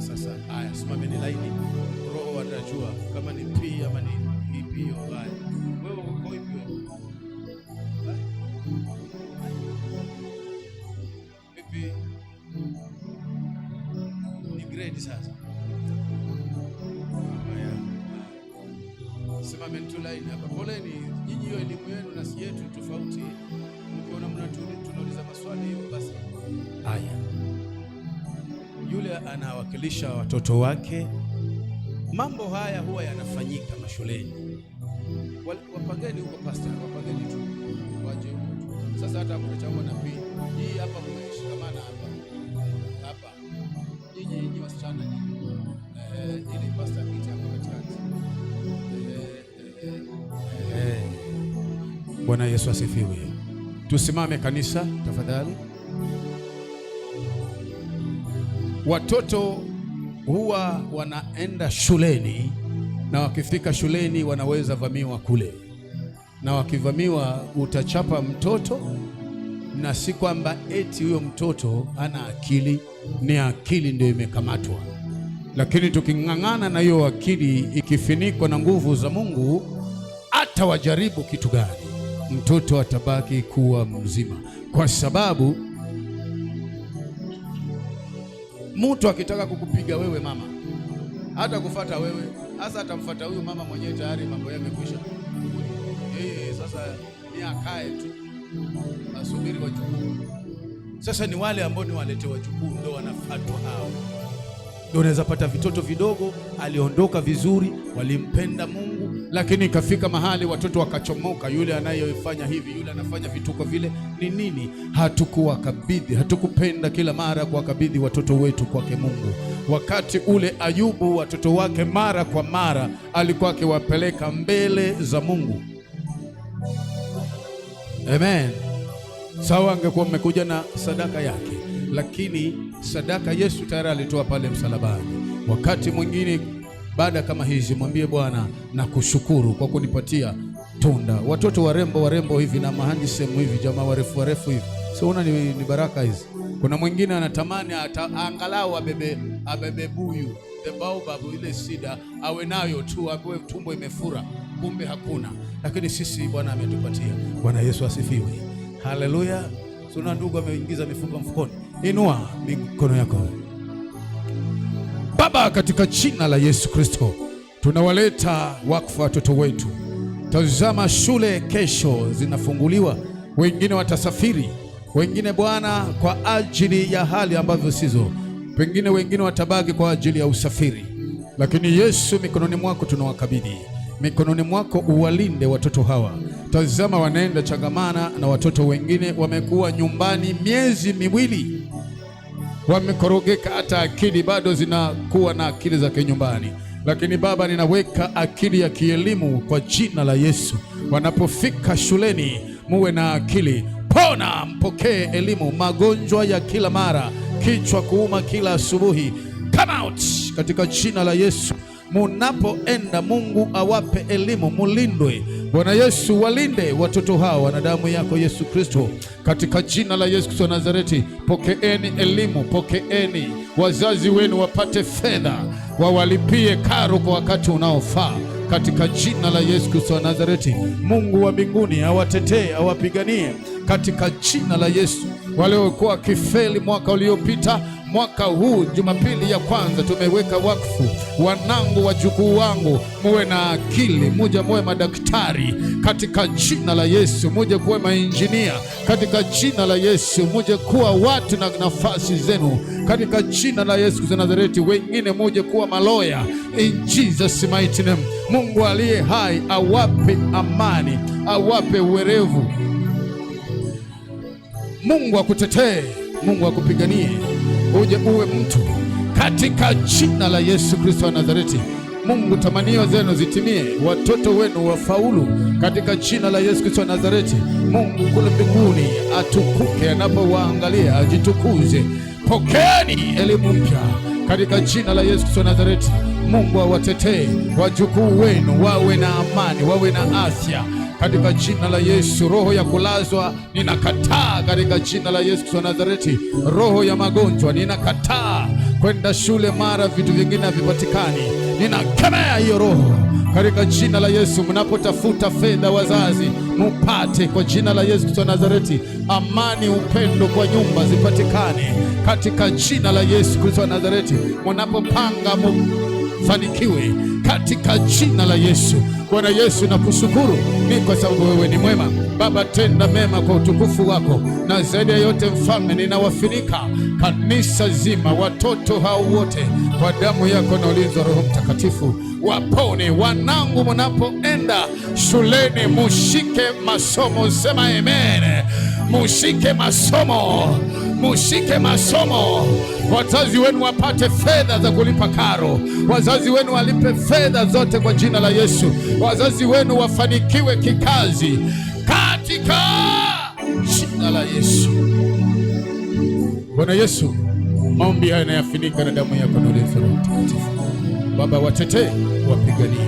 Sasa haya, simameni laini, roho atajua kama ni P ama ni ipi hiyo. Haya, wewe uko ipi wewe? Vipi? Ni grade sasa. Haya. Simameni tu line hapa. Poleni, nyinyi hiyo elimu yenu na si yetu tofauti. Mkiona tunauliza maswali hiyo basi. Haya. Yule anawakilisha watoto wake. Mambo haya huwa yanafanyika mashuleni. Wapangeni huko pastor, wapangeni tu. Waje huko tu. Sasa hata mtachagua na P. Hii hapa mmeshikamana hapa. Hapa. Nyinyi nyinyi wasichana nyinyi. Ili pastor apite hapa katikati. Bwana Yesu asifiwe. Tusimame kanisa tafadhali. Watoto huwa wanaenda shuleni na wakifika shuleni wanaweza vamiwa kule, na wakivamiwa utachapa mtoto, na si kwamba eti huyo mtoto ana akili, ni akili ndio imekamatwa. Lakini tuking'ang'ana na hiyo akili ikifinikwa na nguvu za Mungu, hata wajaribu kitu gani, mtoto atabaki kuwa mzima, kwa sababu mtu akitaka kukupiga wewe mama, hata kufuata wewe, hasa atamfuata huyu mama mwenyewe, tayari mambo yamekwisha. Yeye sasa ni akae tu asubiri wajukuu. Sasa ni wale ambao ni walete wajukuu ndio wanafuatwa hao. Ndio unaweza pata vitoto vidogo, aliondoka vizuri, walimpenda Mungu, lakini ikafika mahali watoto wakachomoka, yule anayefanya hivi, yule anafanya vituko vile. Ni nini? Hatukuwakabidhi, hatukupenda kila mara kuwakabidhi watoto wetu kwake Mungu. Wakati ule Ayubu watoto wake mara kwa mara alikuwa akiwapeleka mbele za Mungu. Amen. Sawa, angekuwa mmekuja na sadaka yake, lakini sadaka Yesu tayari alitoa pale msalabani. Wakati mwingine baada kama hizi, mwambie Bwana, nakushukuru kwa kunipatia tunda. Watoto warembo warembo hivi na mahandisemu hivi, jamaa warefu warefu hivi, sio? Una ni baraka hizi. Kuna mwingine anatamani angalau abebe buyu, the baobab, ile sida awe nayo tu, awe tumbo imefura, kumbe hakuna. Lakini sisi Bwana ametupatia. Bwana Yesu asifiwe. Haleluya. Suna ndugu ameingiza mifupa mfukoni. Inua mikono yako. Baba, katika jina la Yesu Kristo, tunawaleta wakfu watoto wetu. Tazama, shule kesho zinafunguliwa, wengine watasafiri, wengine Bwana kwa ajili ya hali ambavyo sizo, pengine wengine watabaki kwa ajili ya usafiri, lakini Yesu, mikononi mwako tunawakabidhi, mikononi mwako uwalinde watoto hawa. Tazama, wanaenda changamana na watoto wengine, wamekuwa nyumbani miezi miwili, wamekorogeka, hata akili bado zinakuwa na akili za kinyumbani. Lakini Baba, ninaweka akili ya kielimu kwa jina la Yesu. Wanapofika shuleni, muwe na akili. Pona, mpokee elimu. Magonjwa ya kila mara, kichwa kuuma kila asubuhi, come out katika jina la Yesu. Munapoenda, Mungu awape elimu, mulindwe. Bwana Yesu, walinde watoto hawa na damu yako Yesu Kristo, katika jina la Yesu Kristo wa Nazareti. Pokeeni elimu, pokeeni. Wazazi wenu wapate fedha, wawalipie karo kwa wakati unaofaa, katika jina la Yesu Kristo wa Nazareti. Mungu wa mbinguni awatetee, awapiganie katika jina la Yesu. Wale waliokuwa wakifeli mwaka uliopita, mwaka huu Jumapili ya kwanza tumeweka wakfu, wanangu, wajukuu wangu, muwe na akili, muje muwe madaktari katika jina la Yesu, muje kuwe mainjinia katika jina la Yesu, muje kuwa watu na nafasi zenu katika jina la Yesu Kristo Nazareti, wengine muje kuwa maloya in Jesus mighty name. Mungu aliye hai awape amani, awape uwerevu. Mungu akutetee, Mungu akupiganie, uje uwe mtu katika jina la Yesu Kristo wa Nazareti. Mungu, tamanio zenu zitimie, watoto wenu wafaulu katika jina la Yesu Kristo wa Nazareti. Mungu kule mbinguni atukuke anapowaangalia, ajitukuze. Pokeeni elimu mpya katika jina la Yesu Kristo wa Nazareti. Mungu awatetee wajukuu wenu, wawe na amani, wawe na afya katika jina la Yesu. Roho ya kulazwa ninakataa katika jina la Yesu Kristo wa Nazareti. Roho ya magonjwa ninakataa. Kwenda shule mara vitu vingine havipatikani. Ninakemea hiyo roho katika jina la Yesu. Mnapotafuta fedha, wazazi, mupate kwa jina la Yesu Kristo wa Nazareti. Amani, upendo kwa nyumba zipatikane katika jina la Yesu Kristo wa Nazareti. Mnapopanga mufanikiwe katika jina la Yesu. Bwana Yesu, nakushukuru ni kwa sababu wewe ni mwema. Baba, tenda mema kwa utukufu wako, na zaidi ya yote Mfalme, ninawafunika kanisa zima, watoto hao wote kwa damu yako na ulinzi wa Roho Mtakatifu. Wapone wanangu, mnapoenda shuleni, mushike masomo. Sema amen. Mushike masomo, mushike masomo. Wazazi wenu wapate fedha za kulipa karo, wazazi wenu walipe fedha zote kwa jina la Yesu. Wazazi wenu wafanikiwe kikazi katika jina la Yesu. Bwana Yesu, maombi haya yanayafunika na damu yako na ulinzi wa Roho Mtakatifu. Baba, watetee, wapiganie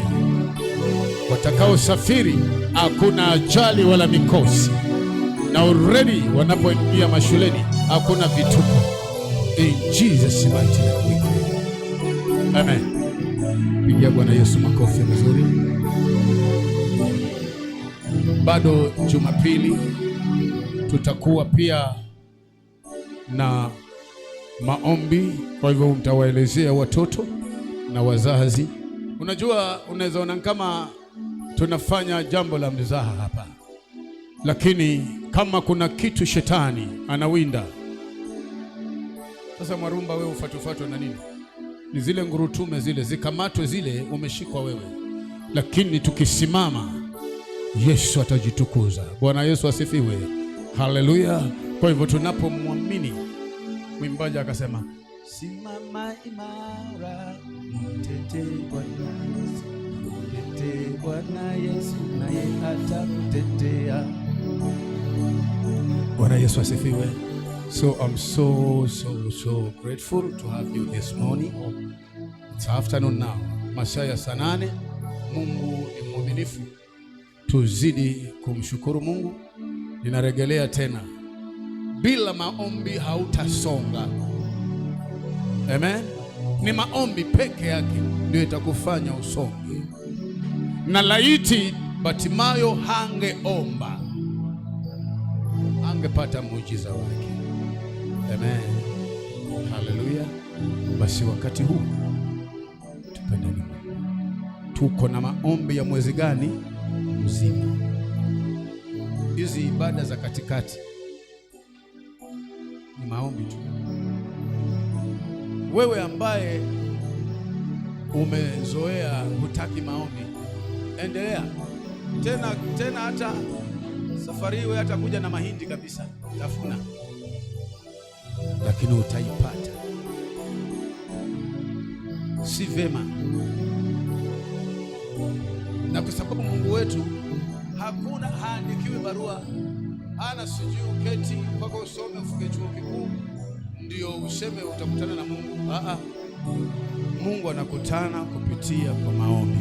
watakaosafiri, hakuna ajali wala mikosi, na already wanapoingia mashuleni hakuna vituko. In Jesus mighty name we pray. Amen. Pigia Bwana Yesu makofi mazuri. Bado Jumapili tutakuwa pia na maombi, kwa hivyo mtawaelezea watoto na wazazi. Unajua, unaweza ona kama tunafanya jambo la mzaha hapa, lakini kama kuna kitu shetani anawinda sasa. Mwarumba, wewe ufatwafatwa na nini? Ni zile ngurutume zile zikamatwe zile, umeshikwa wewe. Lakini tukisimama, Yesu atajitukuza. Bwana Yesu asifiwe, haleluya. Kwa hivyo tunapomwamini, mwimbaji akasema, simama imara, mtetee Bwana Yesu, mtetee Bwana Yesu, naye atakutetea. Bwana Yesu asifiwe. So I'm so so so grateful to have you this morning. It's afternoon now. Masaa ya saa 8. Mungu ni mwaminifu, tuzidi kumshukuru Mungu. Ninarejelea tena, bila maombi hautasonga. Amen. Ni maombi peke yake ndio itakufanya usonge, na laiti Batimayo hangeomba angepata muujiza wake. Amen. Haleluya. Basi wakati huu tupendeni Mungu. Tuko na maombi ya mwezi gani? Mzima. Hizi ibada za katikati ni maombi tu. Wewe ambaye umezoea hutaki maombi, endelea tena tena, hata safari hii wewe hata kuja na mahindi kabisa, tafuna, lakini utaipata. Si vema, na kwa sababu Mungu wetu hakuna haandikiwi barua, hana sijui uketi mpaka usome ufike chuo kikuu ndio useme utakutana na Mungu. Aa, Mungu anakutana kupitia kwa maombi.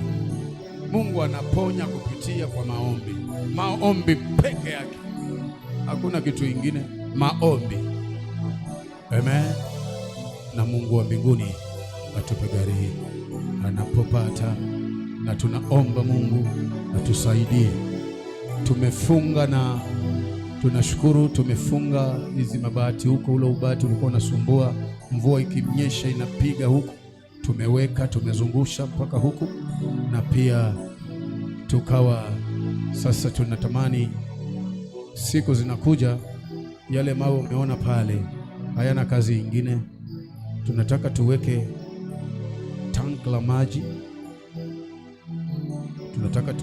Mungu anaponya kupitia kwa maombi. Maombi peke yake, hakuna kitu ingine, maombi. Amen. Na Mungu wa mbinguni atupe gari hii anapopata, na tunaomba Mungu atusaidie. Tumefunga na tunashukuru, tumefunga hizi mabati huko, ule ubati ulikuwa unasumbua, mvua ikinyesha inapiga huku, tumeweka tumezungusha mpaka huku, na pia tukawa sasa tunatamani siku zinakuja, yale mawe umeona pale hayana kazi ingine, tunataka tuweke tank la maji, tunataka